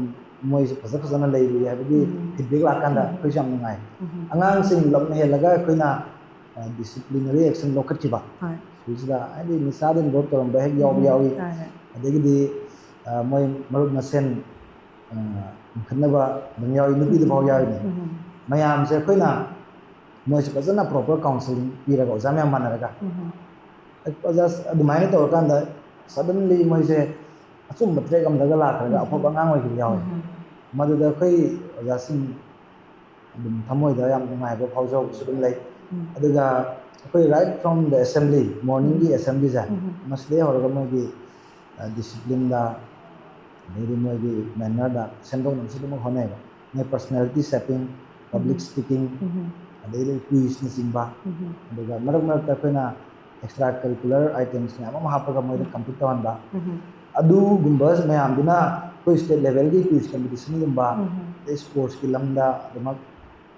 ꯃꯣꯏꯁꯦ ꯐꯖ ꯐꯖꯅ ꯂꯩꯔꯤ ꯍꯥꯏꯕꯒꯤ ꯎꯝ꯫ ꯐꯤꯗꯕꯦꯛ ꯂꯥꯛꯀꯥꯟꯗ ꯎꯝ꯫ ꯑꯩꯈꯣꯏꯁꯨ ꯌꯥꯝ ꯅꯨꯡꯉꯥꯏ꯫ ꯎꯝ꯫ ꯑꯉꯥꯡꯁꯤꯡ ꯂꯝ ꯍꯦꯜꯂꯒ ꯑꯩꯈꯣꯏꯅ, ꯑ, ꯗꯤꯁꯤꯄ꯭ꯂꯤꯅꯔꯤ ꯑꯦꯛꯁꯟ ꯂꯧꯈꯠꯈꯤꯕ꯫ ꯍꯣꯏ꯫ ꯁ꯭ꯀꯨꯜꯁꯤꯗ ꯍꯥꯏꯗꯤ ꯅꯤꯁꯥꯗ ꯏꯟꯚꯣꯜꯕ ꯇꯧꯔꯝꯕ ꯍꯦꯛ ꯌꯥꯎꯕ ꯎꯝ꯫ ꯌꯥꯎꯏ꯫ ꯍꯣꯏ, ꯍꯣꯏ꯫ ꯑꯗꯒꯤꯗꯤ, ꯑ, ꯃꯣꯏ ꯃꯔꯨꯞ ꯃꯁꯦꯟ, ꯑ, ꯈꯠꯅꯕ ꯑꯗꯨꯝ ꯌꯥꯎꯏ, ꯅꯨꯄꯤꯗ ꯐꯥꯎ ꯌꯥꯎꯔꯤꯅꯦ꯫ ꯎꯝ꯫ ꯃꯌꯥꯝꯁꯦ ꯑꯩꯈꯣꯏꯅ ꯃꯣꯏꯁꯦ ꯐꯖꯅ ꯄ꯭ꯔꯣꯄꯔ ꯀꯥꯎꯟꯁꯤꯂꯤꯡ ꯄꯤꯔꯒ ꯑꯣꯖꯥ ꯃꯌꯥꯝ ꯃꯥꯟꯅꯔꯒ ꯎꯝ꯫ ꯑꯣꯖꯥ ꯑꯗꯨꯃꯥꯏꯅ ꯇꯧꯔꯀꯥꯟꯗ ꯁꯗꯟꯂꯤ ꯃꯣꯏꯁꯦ ꯑꯆꯨꯝꯕ ꯇ꯭ꯔꯦꯛ ꯑꯃꯗꯒ ꯂꯥꯛꯈ꯭ꯔꯒ ꯎꯝ꯫ ꯑꯐꯕ ꯑꯉꯥꯡ ꯑꯣꯏꯈꯤꯕ ꯌꯥꯎꯋꯦ꯫ ꯎꯝ꯫ ꯃꯗꯨꯗ ꯑꯩꯈꯣꯏ ꯑꯣꯖꯥꯁꯤꯡ ꯑꯗꯨꯝ ꯊꯃꯣꯏꯗ ꯌꯥꯝ ꯅꯨꯡꯉꯥꯏꯕ ꯐꯥꯎꯖꯕꯁꯨ ꯑꯗꯨꯝ ꯂꯩ꯫ ꯎꯝ꯫ ꯑꯗꯨꯒ ꯑꯩꯈꯣꯏ right from the assembly, morningꯒꯤ ꯎꯝ꯫ Assemblyꯁꯦ, ꯎꯝ꯫ ꯃꯁꯤꯗꯩ ꯍꯧꯔꯒ ꯃꯣꯏꯒꯤ, ꯑ, disciplineꯗ, ꯑꯗꯩꯗꯤ ꯃꯣꯏꯒꯤ mannerꯗ ꯁꯦꯝꯗꯣꯛꯅꯕꯁꯨ ꯑꯗꯨꯃꯛ ꯍꯣꯠꯅꯩꯕ꯫ ꯃꯣꯏ personality shaping, public ꯎꯝ꯫ Speaking, ꯎꯝ꯫ ꯑꯗꯩꯗꯤ quizꯅꯆꯤꯡꯕ, ꯎꯝ꯫ ꯑꯗꯨꯒ ꯃꯔꯛ ꯃꯔꯛꯇ ꯑꯩꯈꯣꯏꯅ extra curricular items ꯃꯌꯥꯝ ꯑꯃ ꯍꯥꯞꯄꯒ ꯃꯣꯏꯗ ꯎꯝ꯫ Compete ꯇꯧꯍꯟꯕ꯫ ꯎꯝ꯫ ꯑꯗꯨꯒꯨꯝꯕ ꯃꯌꯥꯝꯗꯨꯅ ꯑꯩꯈꯣꯏ state levelꯒꯤ quiz competitionꯒꯨꯝꯕ, ꯎꯝ꯫ ꯑꯗꯩ sportsꯀꯤ ꯂꯝꯗ ꯑꯗꯨꯃꯛ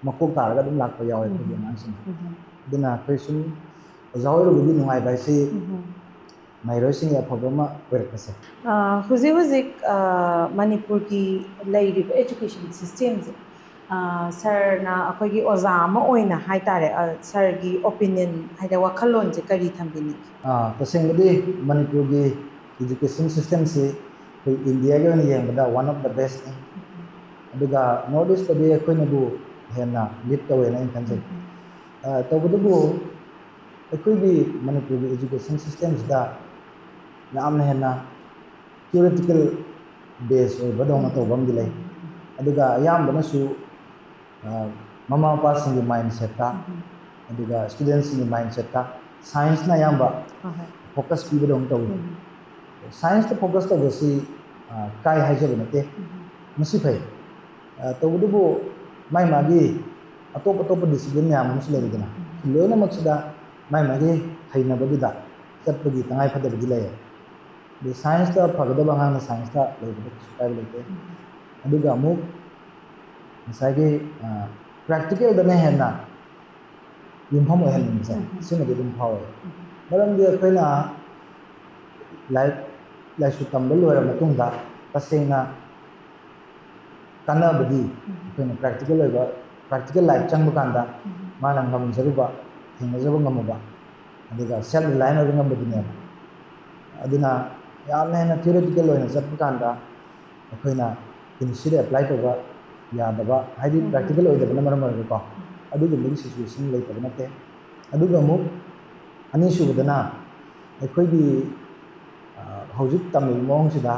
ꯃꯀꯣꯛ ꯇꯥꯔꯒ ꯑꯗꯨꯝ ꯂꯥꯛꯄ ꯌꯥꯎꯋꯦ ꯑꯩꯈꯣꯏꯒꯤ ꯎꯝ꯫ ꯑꯉꯥꯡꯁꯤꯡꯁꯦ꯫ ꯎꯝ꯫ ꯑꯗꯨꯅ ꯑꯩꯈꯣꯏ ꯁꯨꯝ ꯑꯣꯖꯥ ꯑꯣꯏꯔꯨꯕꯒꯤ ꯅꯨꯡꯉꯥꯏꯕ ꯍꯥꯏꯁꯤ ꯎꯝ꯫ ꯃꯍꯩꯔꯣꯏꯁꯤꯡꯒꯤ ꯑꯐꯕ ꯑꯃ ꯑꯣꯏꯔꯛꯄꯁꯦ꯫ ꯑ, ꯍꯧꯖꯤꯛ ꯍꯧꯖꯤꯛ, ꯑ, ꯃꯅꯤꯄꯨꯔꯒꯤ ꯂꯩꯔꯤꯕ education systemꯁꯦ, ꯑ, ꯁꯥꯔꯅ ꯑꯩꯈꯣꯏꯒꯤ ꯑꯣꯖꯥ ꯑꯃ ꯑꯣꯏꯅ ꯍꯥꯏꯇꯥꯔꯦ, ꯑ, ꯁꯥꯔꯒꯤ opinion ꯍꯥꯏꯗꯤ ꯋꯥꯈꯜꯂꯣꯟꯁꯦ ꯀꯔꯤ ꯊꯝꯕꯤꯅꯤꯡꯒꯦ? ꯑ, ꯇꯁꯦꯡꯕꯗꯤ ꯃꯅꯤꯄꯨꯔꯒꯤ education systemꯁꯤ ꯑꯩꯈꯣꯏ ꯏꯟꯗꯤꯌꯥꯒꯤ ꯑꯣꯏꯅ ꯌꯦꯡꯕꯗ one of the bestꯅꯤ꯫ ꯑꯗꯨꯒ North Eastꯇꯗꯤ ꯑꯩꯈꯣꯏꯅꯕꯨ ꯍꯦꯟꯅ lead ꯇꯧꯋꯦꯅ ꯑꯩꯅ ꯈꯟꯖꯩ꯫ ꯑ, ꯇꯧꯕꯇꯕꯨ ꯑꯩꯈꯣꯏꯒꯤ ꯃꯅꯤꯄꯨꯔꯒꯤ education systemꯁꯤꯗ ꯌꯥꯝꯅ ꯍꯦꯟꯅ theoretical base ꯑꯣꯏꯕꯗꯧꯅ ꯇꯧꯕ ꯑꯃꯗꯤ ꯂꯩ꯫ ꯑꯗꯨꯒ ꯑꯌꯥꯝꯕꯅꯁꯨ, ꯑ, ꯃꯃꯥ ꯃꯄꯥꯁꯤꯡꯒꯤ mindsetꯇ, ꯎꯝ꯫ ꯑꯗꯨꯒ studentꯁꯤꯡꯒꯤ mindsetꯇ scienceꯅ ꯑꯌꯥꯝꯕ ꯍꯣꯏ, ꯍꯣꯏ꯫ Focus ꯄꯤꯕꯗꯧꯅ ꯇꯧꯏ꯫ ꯎꯝ꯫ Scienceꯇ focus ꯇꯧꯕꯁꯤ, ꯑ, ꯀꯥꯏ ꯍꯥꯏꯖꯕ ꯅꯠꯇꯦ꯫ ꯎꯝ꯫ ꯃꯁꯤ ꯐꯩ꯫ ꯑ, ꯇꯧꯕꯇꯕꯨ ꯃꯥꯏ ꯃꯥꯒꯤ ꯑꯇꯣꯞ ꯑꯇꯣꯞꯄ ꯗꯤꯁꯤꯄ꯭ꯂꯤꯟ ꯃꯌꯥꯝ ꯑꯃꯁꯨ ꯂꯩꯔꯤꯗꯅ, ꯁꯤ ꯂꯣꯏꯅꯃꯛꯁꯤꯗ ꯃꯥꯏ ꯃꯥꯒꯤ ꯍꯩꯅꯕꯗꯨꯗ ꯆꯠꯄꯒꯤ ꯇꯉꯥꯏ ꯐꯗꯕꯗꯤ ꯂꯩꯌꯦ꯫ ꯑꯗꯩ ꯁꯥꯏꯟꯁꯇ ꯐꯒꯗꯕ ꯑꯉꯥꯡꯅ ꯁꯥꯏꯟꯁꯇ ꯂꯩꯕꯗ ꯀꯩꯁꯨ ꯀꯥꯏꯕ ꯂꯩꯇꯦ꯫ ꯑꯗꯨꯒ ꯑꯃꯨꯛ ꯉꯁꯥꯏꯒꯤ ꯄ꯭ꯔꯦꯛꯇꯤꯀꯦꯜꯗꯅ ꯍꯦꯟꯅ ꯌꯨꯝꯐꯝ ꯑꯣꯏꯍꯟꯅꯤꯡꯕꯁꯦ, ꯁꯤꯃꯗꯤ ꯑꯗꯨꯝ ꯐꯥꯎꯋꯦ꯫ ꯃꯔꯝꯗꯤ ꯑꯩꯈꯣꯏꯅ ꯂꯥꯏꯔꯤꯛ ꯂꯥꯏꯁꯨ ꯇꯝꯕ ꯂꯣꯏꯔ ꯃꯇꯨꯡꯗ ꯇꯁꯦꯡꯅ ꯀꯥꯟꯅꯕꯗꯤ ꯑꯩꯈꯣꯏꯅ ꯄ꯭ꯔꯦꯛꯇꯤꯀꯦꯜ ꯑꯣꯏꯕ, ꯄ꯭ꯔꯦꯛꯇꯤꯀꯦꯜ ꯂꯥꯏꯐ ꯆꯪꯕ ꯀꯥꯟꯗ ꯃꯥꯅ ꯉꯝꯖꯔꯨꯕ, ꯊꯦꯡꯅꯖꯕ ꯉꯝꯃꯕ, ꯑꯗꯨꯒ ꯁꯦꯜꯐ ꯔꯤꯂꯥꯏꯟ ꯑꯣꯏꯕ ꯉꯝꯕꯗꯨꯅꯦꯕ꯫ ꯑꯗꯨꯅ ꯌꯥꯝꯅ ꯍꯦꯟꯅ ꯊꯤꯑꯣꯔꯤꯇꯤꯀꯦꯜ ꯑꯣꯏꯅ ꯆꯠꯄ ꯀꯥꯟꯗ ꯑꯩꯈꯣꯏꯅ ꯄꯨꯟꯁꯤꯗ ꯑꯦꯄ꯭ꯂꯥꯏ ꯇꯧꯕ ꯌꯥꯗꯕ, ꯍꯥꯏꯗꯤ ꯄ꯭ꯔꯦꯛꯇꯤꯀꯦꯜ ꯑꯣꯏꯗꯕꯅ ꯃꯔꯝ ꯑꯣꯏꯔꯒꯀꯣ, ꯑꯗꯨꯒꯨꯝꯕꯒꯤ ꯁꯤꯆꯨꯋꯦꯁꯟ ꯂꯩꯇꯕ ꯅꯠꯇꯦ꯫ ꯑꯗꯨꯒ ꯑꯃꯨꯛ ꯑꯅꯤꯁꯨꯕꯗꯅ ꯑꯩꯈꯣꯏꯒꯤ ꯍꯧꯖꯤꯛ ꯇꯝꯂꯤꯕ ꯃꯑꯣꯡꯁꯤꯗ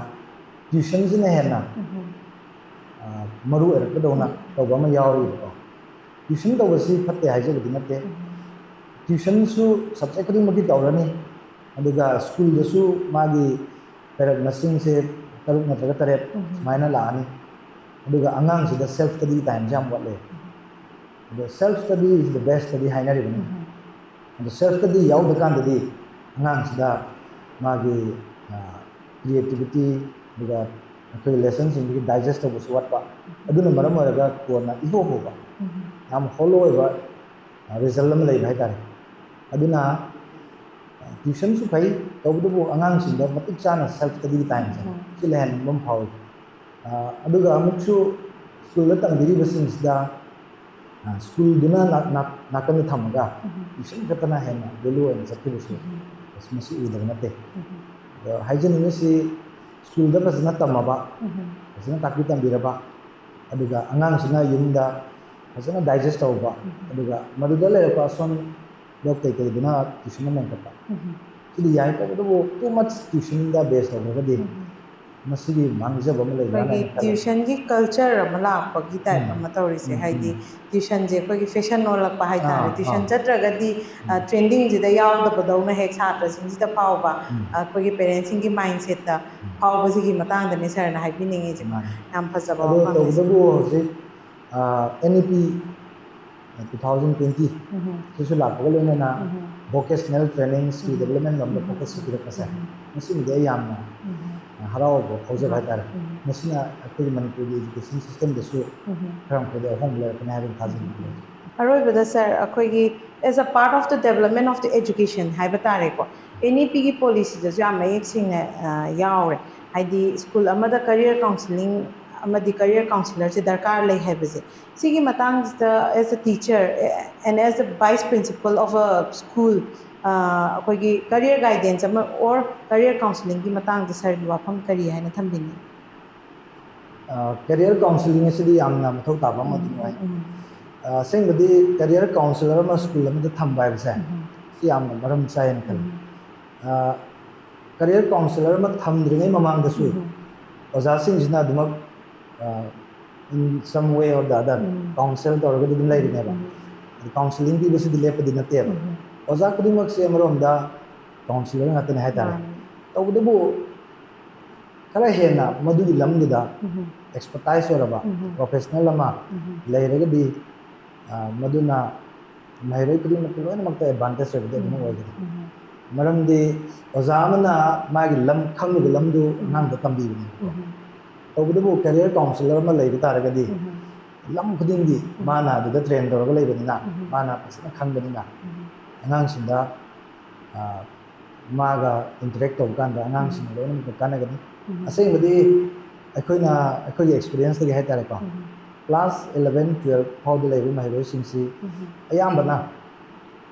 ꯇ꯭ꯌꯨꯁꯟꯁꯤꯅ ꯍꯦꯟꯅ ꯃꯔꯨ ꯑꯣꯏꯔꯛꯀꯗꯧꯅ ꯇꯧꯕ ꯑꯃ ꯌꯥꯎꯔꯤꯕꯀꯣ꯫ ꯇ꯭ꯌꯨꯁꯟ ꯇꯧꯕꯁꯤ ꯐꯠꯇꯦ ꯍꯥꯏꯖꯕꯗꯤ ꯅꯠꯇꯦ꯫ ꯇ꯭ꯌꯨꯁꯟꯁꯨ ꯁꯕꯖꯦꯛ ꯈꯨꯗꯤꯡꯃꯛꯀꯤ ꯇꯧꯔꯅꯤ, ꯑꯗꯨꯒ ꯁ꯭ꯀꯨꯜꯗꯁꯨ ꯃꯥꯒꯤ ꯄꯦꯔꯦꯠ ꯃꯁꯤꯡꯁꯦ ꯇꯔꯨꯛ ꯅꯠꯇ꯭ꯔꯒ ꯇꯔꯦꯠ ꯁꯨꯃꯥꯏꯅ ꯂꯥꯛꯑꯅꯤ꯫ ꯑꯗꯨꯒ ꯑꯉꯥꯡꯁꯤꯗ ꯁꯦꯜꯐ ꯁ꯭ꯇꯗꯤ ꯇꯥꯏꯝꯁꯦ ꯌꯥꯝ ꯋꯥꯠꯂꯦ꯫ ꯑꯗꯣ self study is the best study ꯍꯥꯏꯅꯔꯤꯕꯅꯤ꯫ ꯑꯗꯣ self study ꯌꯥꯎꯗ꯭ꯔꯀꯥꯟꯗꯗꯤ ꯑꯉꯥꯡꯁꯤꯗ ꯃꯥꯒꯤ ꯀ꯭ꯔꯤꯌꯦꯇꯤꯕꯤꯇꯤ, ꯑꯗꯨꯒ ꯑꯩꯈꯣꯏꯒꯤ ꯂꯦꯁꯟꯁꯤꯡꯗꯨꯒꯤ ꯗꯥꯏꯖꯦꯁ ꯇꯧꯕꯁꯨ ꯋꯥꯠꯄ, ꯑꯗꯨꯅ ꯃꯔꯝ ꯑꯣꯏꯔꯒ ꯀꯣꯟꯅ ꯏꯍꯧ ꯍꯧꯕ, ꯌꯥꯝ ꯍꯣꯂꯣ ꯑꯣꯏꯕ ꯔꯤꯖꯜ ꯑꯃ ꯂꯩꯕ ꯍꯥꯏꯇꯥꯔꯦ꯫ ꯑꯗꯨꯅ ꯇ꯭ꯌꯨꯁꯟꯁꯨ ꯐꯩ, ꯇꯧꯕꯇꯕꯨ ꯑꯉꯥꯡꯁꯤꯡꯗ ꯃꯇꯤꯛ ꯆꯥꯅ ꯁꯦꯜꯐ ꯁ꯭ꯇꯗꯤꯒꯤ ꯇꯥꯏꯝꯁꯦ ꯁꯤ ꯂꯩꯍꯟꯅꯤꯡꯕ ꯑꯃ ꯐꯥꯎꯏ꯫ ꯑꯗꯨꯒ ꯑꯃꯨꯛꯁꯨ ꯁ꯭ꯀꯨꯜꯗ ꯇꯝꯕꯤꯔꯤꯕꯁꯤꯡꯁꯤꯗ ꯁ꯭ꯀꯨꯜꯗꯨꯅ ꯅꯥꯀꯟꯗ ꯊꯝꯃꯒ ꯇ꯭ꯌꯨꯁꯟ ꯈꯛꯇꯅ ꯍꯦꯟꯅ ꯚꯦꯂꯨ ꯑꯣꯏꯅ ꯆꯠꯈꯤꯕꯁꯨ ꯃꯁꯤ ꯎꯗꯕ ꯅꯠꯇꯦ꯫ ꯑꯗꯣ ꯍꯥꯏꯖꯅꯤꯡꯉꯤꯁꯤ, ꯁ꯭ꯀꯨꯜꯗ ꯐꯖꯅ ꯇꯝꯃꯕ, ꯐꯖꯅ ꯇꯥꯛꯄꯤ ꯇꯝꯕꯤꯔꯕ, ꯑꯗꯨꯒ ꯑꯉꯥꯡꯁꯤꯅ ꯌꯨꯝꯗ ꯐꯖꯅ ꯗꯥꯏꯖꯦꯁ ꯇꯧꯕ, ꯑꯗꯨꯒ ꯃꯗꯨꯗ ꯂꯩꯔꯛꯄ ꯑꯁꯣꯟꯕ ꯀꯩꯀꯩꯗꯨꯅ ꯇ꯭ꯌꯨꯁꯟꯗ ꯃꯦꯟꯈꯠꯄ꯫ ꯁꯤꯗꯤ ꯌꯥꯏ, ꯇꯧꯕꯇꯕꯨ too much tuition ꯗ base ꯇꯧꯈ꯭ꯔꯒꯗꯤ ꯃꯁꯤꯒꯤ ꯃꯥꯡꯖꯕ ꯑꯃ ꯂꯩꯕ꯭ꯔꯥꯅ ꯑꯩꯈꯣꯏꯒꯤ ꯑꯩꯅ ꯈꯜꯂꯦ꯫ ꯇ꯭ꯌꯨꯁꯟꯒꯤ ꯀꯜꯆꯔ ꯑꯃ ꯂꯥꯛꯄꯒꯤ ꯇꯥꯏꯞ ꯑꯃ ꯇꯧꯔꯤꯁꯦ, ꯍꯥꯏꯗꯤ ꯇ꯭ꯌꯨꯁꯟꯁꯦ ꯑꯩꯈꯣꯏꯒꯤ ꯐꯦꯁꯟ ꯑꯣꯜꯂꯛꯄ ꯍꯥꯏꯇꯥꯔꯦ꯫ ꯑꯥ, ꯇ꯭ꯌꯨꯁꯟ ꯑꯥ꯫ ꯆꯠꯇ꯭ꯔꯒꯗꯤ, ꯑ, ꯇ꯭ꯔꯦꯟꯗꯤꯡꯁꯤꯗ ꯌꯥꯎꯗꯕꯗꯧꯅ ꯍꯦꯛ ꯁꯥꯇ꯭ꯔꯁꯤꯡꯁꯤꯗ ꯐꯥꯎꯕ, ꯑꯩꯈꯣꯏꯒꯤ ꯄꯦꯔꯦꯟꯁꯤꯡꯒꯤ ꯃꯥꯏꯟꯁꯦꯠꯇ ꯐꯥꯎꯕꯁꯤꯒꯤ ꯃꯇꯥꯡꯗꯅꯤ ꯁꯥꯔꯅ ꯍꯥꯏꯕꯤꯅꯤꯡꯉꯤꯁꯦ꯫ ꯃꯥꯅꯤ꯫ ꯌꯥꯝ ꯐꯖꯕ ꯑꯗꯣ ꯋꯥꯐꯝꯅꯤ꯫ ꯇꯧꯕꯇꯕꯨ ꯍꯧꯖꯤꯛ N E P two thousand twenty um, ꯁꯤꯁꯨ ꯂꯥꯛꯄꯒ ꯂꯣꯏꯅꯅ um, vocational training skill um, development ꯂꯣꯝꯗ ꯎꯝ, ꯐꯣꯀꯁ ꯄꯤꯔꯛꯄꯁꯦ ꯎꯝ, ꯃꯁꯤꯃꯗꯤ ꯑꯩ ꯌꯥꯝꯅ ꯎꯝ, ꯍꯔꯥꯎꯕ ꯐꯥꯎꯖꯕ ꯍꯥꯏꯇꯥꯔꯦ꯫ ꯎꯝ, ꯃꯁꯤꯅ ꯑꯩꯈꯣꯏꯒꯤ ꯃꯅꯤꯄꯨꯔꯒꯤ ꯏꯖꯨꯀꯦꯁꯟ ꯁꯤꯁꯇꯦꯝꯗꯁꯨ ꯎꯝ꯫ ꯈꯔ ꯃꯈꯩꯗꯤ ꯑꯍꯣꯡꯕ ꯂꯩꯔꯛꯀꯅꯤ ꯍꯥꯏꯕꯒꯤ ꯊꯥꯖꯕ ꯂꯩ꯫ ꯑꯔꯣꯏꯕꯗ ꯁꯥꯔ, ꯑꯩꯈꯣꯏꯒꯤ as a part of the development of the education ꯍꯥꯏꯕ ꯇꯥꯔꯦꯀꯣ, ꯑꯦꯟ ꯏ ꯄꯤꯒꯤ ꯄꯣꯂꯤꯁꯤꯗꯁꯨ ꯌꯥꯝ ꯃꯌꯦꯛ ꯁꯦꯡꯅ ꯑ, ꯌꯥꯎꯔꯦ꯫ ꯍꯥꯏꯗꯤ ꯁ꯭ꯀꯨꯜ ꯑꯃꯗ ꯀꯔꯤꯌꯔ ꯀꯥꯎꯟꯁꯤꯂꯤꯡ ꯑꯃꯗꯤ ꯀꯔꯤꯌꯔ ꯀꯥꯎꯟꯁꯤꯂꯔꯁꯦ ꯗꯔꯀꯥꯔ ꯂꯩ ꯍꯥꯏꯕꯁꯦ, ꯁꯤꯒꯤ ꯃꯇꯥꯡꯁꯤꯗ as a teacher and as a vice principal of a school ꯑꯩꯈꯣꯏꯒꯤ ꯀꯔꯤꯌꯔ ꯒꯥꯏꯗꯦꯟꯁ ꯑꯃ or ꯀꯔꯤꯌꯔ ꯀꯥꯎꯟꯁꯤꯂꯤꯡꯒꯤ ꯃꯇꯥꯡꯗ ꯁꯥꯔꯒꯤ ꯋꯥꯐꯝ ꯀꯔꯤ ꯍꯥꯏꯅ ꯊꯝꯕꯤꯅꯤꯡꯉꯤ? ꯀꯦꯔꯤꯌꯔ ꯀꯥꯎꯟꯁꯤꯂꯤꯡ ꯑꯁꯤꯗꯤ ꯌꯥꯝꯅ ꯃꯊꯧ ꯇꯥꯕ ꯑꯃ ꯑꯗꯨꯝ ꯑꯣꯏ꯫ ꯎꯝ, ꯑꯁꯦꯡꯕꯗꯤ ꯀꯦꯔꯤꯌꯔ ꯀꯥꯎꯟꯁꯤꯂꯔ ꯑꯃ ꯁ꯭ꯀꯨꯜ ꯑꯃꯗ ꯊꯝꯕ ꯍꯥꯏꯕꯁꯦ ꯎꯝ, ꯁꯤ ꯌꯥꯝꯅ ꯃꯔꯝ ꯆꯥꯏꯅ ꯈꯜꯂꯤ꯫ ꯎꯝ, ꯀꯦꯔꯤꯌꯔ ꯀꯥꯎꯟꯁꯤꯂꯔ ꯑꯃ ꯊꯝꯗ꯭ꯔꯤꯉꯩ ꯃꯃꯥꯡꯗꯁꯨ ꯎꯝ, ꯑꯣꯖꯥꯁꯤꯡꯁꯤꯅ ꯑꯗꯨꯃꯛ in some way or the other um, council ꯇꯧꯔꯒꯗꯤ ꯑꯗꯨꯝ ꯂꯩꯔꯤꯅꯦꯕ꯫ ꯎꯝ, ꯑꯗꯨ ꯀꯥꯎꯟꯁꯤꯂꯤꯡ ꯄꯤꯕꯁꯤꯗꯤ ꯂꯦꯞꯄꯗꯤ ꯅꯠꯇꯦꯕ꯫ ꯎꯝ, ꯑꯣꯖꯥ ꯈꯨꯗꯤꯡꯃꯛꯁꯦ ꯑꯃꯔꯣꯝꯗ ꯀꯥꯎꯟꯁꯤꯂꯔ ꯉꯥꯛꯇꯅꯦ ꯍꯥꯏꯇꯥꯔꯦ꯫ ꯃꯥꯅꯤ꯫ ꯇꯧꯕꯇꯕꯨ ꯈꯔ ꯍꯦꯟꯅ ꯃꯗꯨꯒꯤ ꯂꯝꯗꯨꯗ ꯎꯝ, ꯑꯦꯛꯁꯄꯔꯇꯥꯏꯁ ꯑꯣꯏꯔꯕ ꯎꯝ, ꯄ꯭ꯔꯣꯐꯦꯁꯅꯦꯜ ꯑꯃ ꯎꯝ, ꯂꯩꯔꯒꯗꯤ ꯑ, ꯃꯗꯨꯅ ꯃꯍꯩꯔꯣꯏ ꯈꯨꯗꯤꯡꯃꯛꯀꯤ ꯂꯣꯏꯅꯃꯛꯇ ꯑꯦꯗꯚꯥꯟꯇꯦꯖ ꯑꯣꯏꯕꯗꯤ ꯑꯗꯨꯝ ꯎꯝ, ꯑꯣꯏꯒꯅꯤ꯫ ꯎꯝ, ꯃꯔꯝꯗꯤ ꯑꯣꯖꯥ ꯑꯃꯅ ꯃꯥꯒꯤ ꯂꯝ ꯈꯪꯂꯤꯕ ꯂꯝꯗꯨ ꯑꯉꯥꯡꯗ ꯇꯝꯕꯤꯕꯅꯦꯕꯀꯣ꯫ ꯎꯝ, ꯇꯧꯕꯇꯕꯨ ꯀꯦꯔꯤꯌꯔ ꯀꯥꯎꯟꯁꯤꯂꯔ ꯑꯃ ꯂꯩꯕ ꯇꯥꯔꯒꯗꯤ ꯎꯝ, ꯂꯝ ꯈꯨꯗꯤꯡꯒꯤ ꯃꯥꯅ ꯑꯗꯨꯗ ꯇ꯭ꯔꯦꯟ ꯇꯧꯔꯒ ꯂꯩꯕꯅꯤꯅ ꯎꯝ, ꯃꯥꯅ ꯐꯖꯅ ꯈꯪꯕꯅꯤꯅ ꯎꯝ, ꯑꯉꯥꯡꯁꯤꯡꯗ ꯑ, ꯃꯥꯒ ꯏꯟꯇꯔꯦꯛ ꯇꯧꯕ ꯀꯥꯟꯗ ꯑꯉꯥꯡꯁꯤꯡꯅ ꯂꯣꯏꯅꯃꯛꯇ ꯀꯥꯟꯅꯒꯅꯤ꯫ ꯎꯝ, ꯑꯁꯦꯡꯕꯗꯤ ꯑꯩꯈꯣꯏꯅ ꯑꯩꯈꯣꯏꯒꯤ ꯑꯦꯛꯁꯄꯤꯔꯤꯌꯦꯟꯁꯇꯒꯤ ꯍꯥꯏꯇꯥꯔꯦꯀꯣ, ꯎꯝ, ꯀ꯭ꯂꯥꯁ ꯏꯂꯚꯦꯟ ꯇꯨꯋꯦꯜꯐ ꯐꯥꯎꯗ ꯂꯩꯕ ꯃꯍꯩꯔꯣꯏꯁꯤꯡꯁꯤ ꯎꯝ, ꯑꯌꯥꯝꯕꯅ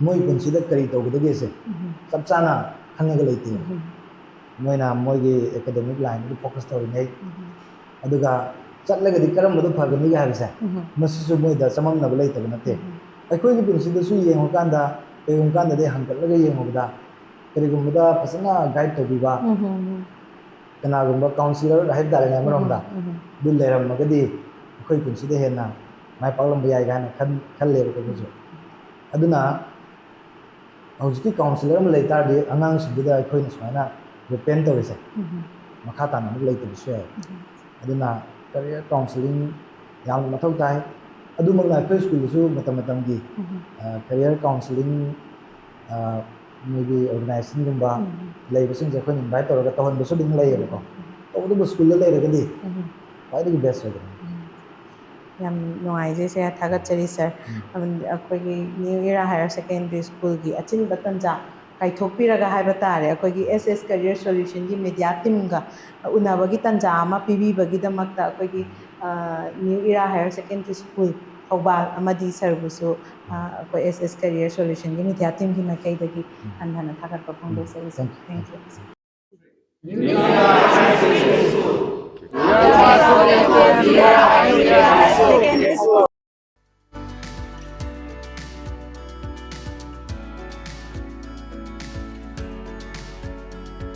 ꯃꯣꯏ ꯄꯨꯟꯁꯤꯗ ꯀꯔꯤ ꯇꯧꯒꯗꯒꯦꯁꯦ ꯎꯝ, ꯆꯞ ꯆꯥꯅ ꯈꯪꯉꯒ ꯂꯩꯇꯦ꯫ ꯎꯝ, ꯃꯣꯏꯅ ꯃꯣꯏꯒꯤ ꯑꯦꯀꯥꯗꯦꯃꯤꯛ ꯂꯥꯏꯟꯗꯨꯗ ꯐꯣꯀꯁ ꯇꯧꯔꯤꯉꯩ, ꯎꯝ, ꯑꯗꯨꯒ ꯆꯠꯂꯒꯗꯤ ꯀꯔꯝꯕꯗ ꯐꯒꯅꯤꯒ ꯍꯥꯏꯕꯁꯦ ꯎꯝ, ꯃꯁꯤꯁꯨ ꯃꯣꯏꯗ ꯆꯃꯝꯅꯕ ꯂꯩꯇꯕ ꯅꯠꯇꯦ꯫ ꯎꯝ, ꯑꯩꯈꯣꯏꯒꯤ ꯄꯨꯟꯁꯤꯗꯁꯨ ꯌꯦꯡꯉꯨꯀꯥꯟꯗ, ꯀꯔꯤꯒꯨꯝꯕ ꯀꯥꯟꯗꯗꯤ ꯍꯟꯒꯠꯂꯒ ꯌꯦꯡꯉꯨꯕꯗ, ꯀꯔꯤꯒꯨꯝꯕꯗ ꯐꯖꯅ ꯒꯥꯏꯗ ꯇꯧꯕꯤꯕ, ꯎꯝ, ꯎꯝ, ꯀꯅꯥꯒꯨꯝꯕ ꯀꯥꯎꯟꯁꯤꯂꯔ ꯍꯥꯏꯕ ꯇꯥꯔꯦꯅꯦ ꯑꯃꯔꯣꯝꯗ, ꯎꯝ, ꯑꯗꯨ ꯂꯩꯔꯝꯃꯒꯗꯤ ꯑꯩꯈꯣꯏ ꯄꯨꯟꯁꯤꯗ ꯍꯦꯟꯅ ꯃꯥꯏ ꯄꯥꯛꯂꯝꯕ ꯌꯥꯏ ꯀꯥꯏꯅ ꯈꯟ-, ꯈꯜꯂꯦꯕ ꯑꯩꯈꯣꯏꯁꯨ꯫ ꯑꯗꯨꯅ ꯍꯧꯖꯤꯛꯀꯤ ꯀꯥꯎꯟꯁꯤꯂꯔ ꯑꯃ ꯂꯩ ꯇꯥꯔꯗꯤ ꯑꯉꯥꯡꯁꯤꯡꯗꯨꯗ ꯑꯩꯈꯣꯏꯅ ꯁꯨꯃꯥꯏꯅ ꯔꯤꯄꯦꯟ ꯇꯧꯔꯤꯁꯦ ꯎꯝ, ꯃꯈꯥ ꯇꯥꯅ ꯑꯃꯨꯛ ꯂꯩꯇꯕꯁꯨ ꯌꯥꯏ꯫ ꯎꯝ, ꯑꯗꯨꯅ ꯀꯦꯔꯤꯌꯔ ꯀꯥꯎꯟꯁꯤꯂꯤꯡ ꯌꯥꯝꯅ ꯃꯊꯧ ꯇꯥꯏ꯫ ꯑꯗꯨꯃꯛꯅ ꯑꯩꯈꯣꯏ ꯁ꯭ꯀꯨꯜꯗꯁꯨ ꯃꯇꯝ ꯃꯇꯝꯒꯤ career counselling, ꯃꯣꯏꯒꯤ organizationꯒꯨꯝꯕ ꯂꯩꯕꯁꯤꯡꯁꯦ ꯑꯩꯈꯣꯏꯅ invite ꯇꯧꯔꯒ ꯇꯧꯍꯟꯕꯁꯨ ꯑꯗꯨꯝ ꯂꯩꯌꯦꯕꯀꯣ꯫ ꯇꯧꯕꯇꯕꯨ ꯁ꯭ꯀꯨꯜꯗ ꯂꯩꯔꯒꯗꯤ ꯈ꯭ꯋꯥꯏꯗꯒꯤ best ꯑꯣꯏꯒꯅꯤ꯫ ꯌꯥꯝ ꯅꯨꯡꯉꯥꯏꯖꯩ ꯁꯦ, ꯊꯥꯒꯠꯆꯔꯤ ꯁꯥꯔ꯫ ꯑꯩꯈꯣꯏꯒꯤ ꯅ꯭ꯌꯨ ꯏꯔꯥ ꯍꯥꯌꯔ ꯁꯦꯀꯦꯟꯗꯔꯤ ꯁ꯭ꯀꯨꯜꯒꯤ ꯑꯆꯤꯟꯕ ꯇꯟꯖꯥ ꯀꯥꯏꯊꯣꯛꯄꯤꯔꯒ ꯍꯥꯏꯕ ꯇꯥꯔꯦ, ꯑꯩꯈꯣꯏꯒꯤ S S Career Solutionꯒꯤ media teamꯒ ꯎꯅꯕꯒꯤ ꯇꯟꯖꯥ ꯑꯃ ꯄꯤꯕꯤꯕꯒꯤꯗꯃꯛꯇ ꯑꯩꯈꯣꯏꯒꯤ new era higher secondary school Thoubal ꯑꯃꯗꯤ ꯁꯥꯔꯕꯨꯁꯨ ꯑꯩꯈꯣꯏ S S Career Solutionꯒꯤ media teamꯒꯤ ꯃꯥꯏꯀꯩꯗꯒꯤ ꯍꯟꯊꯅ ꯊꯥꯒꯠꯄ ꯐꯣꯡꯗꯣꯛꯆꯔꯤ꯫ Thank you꯫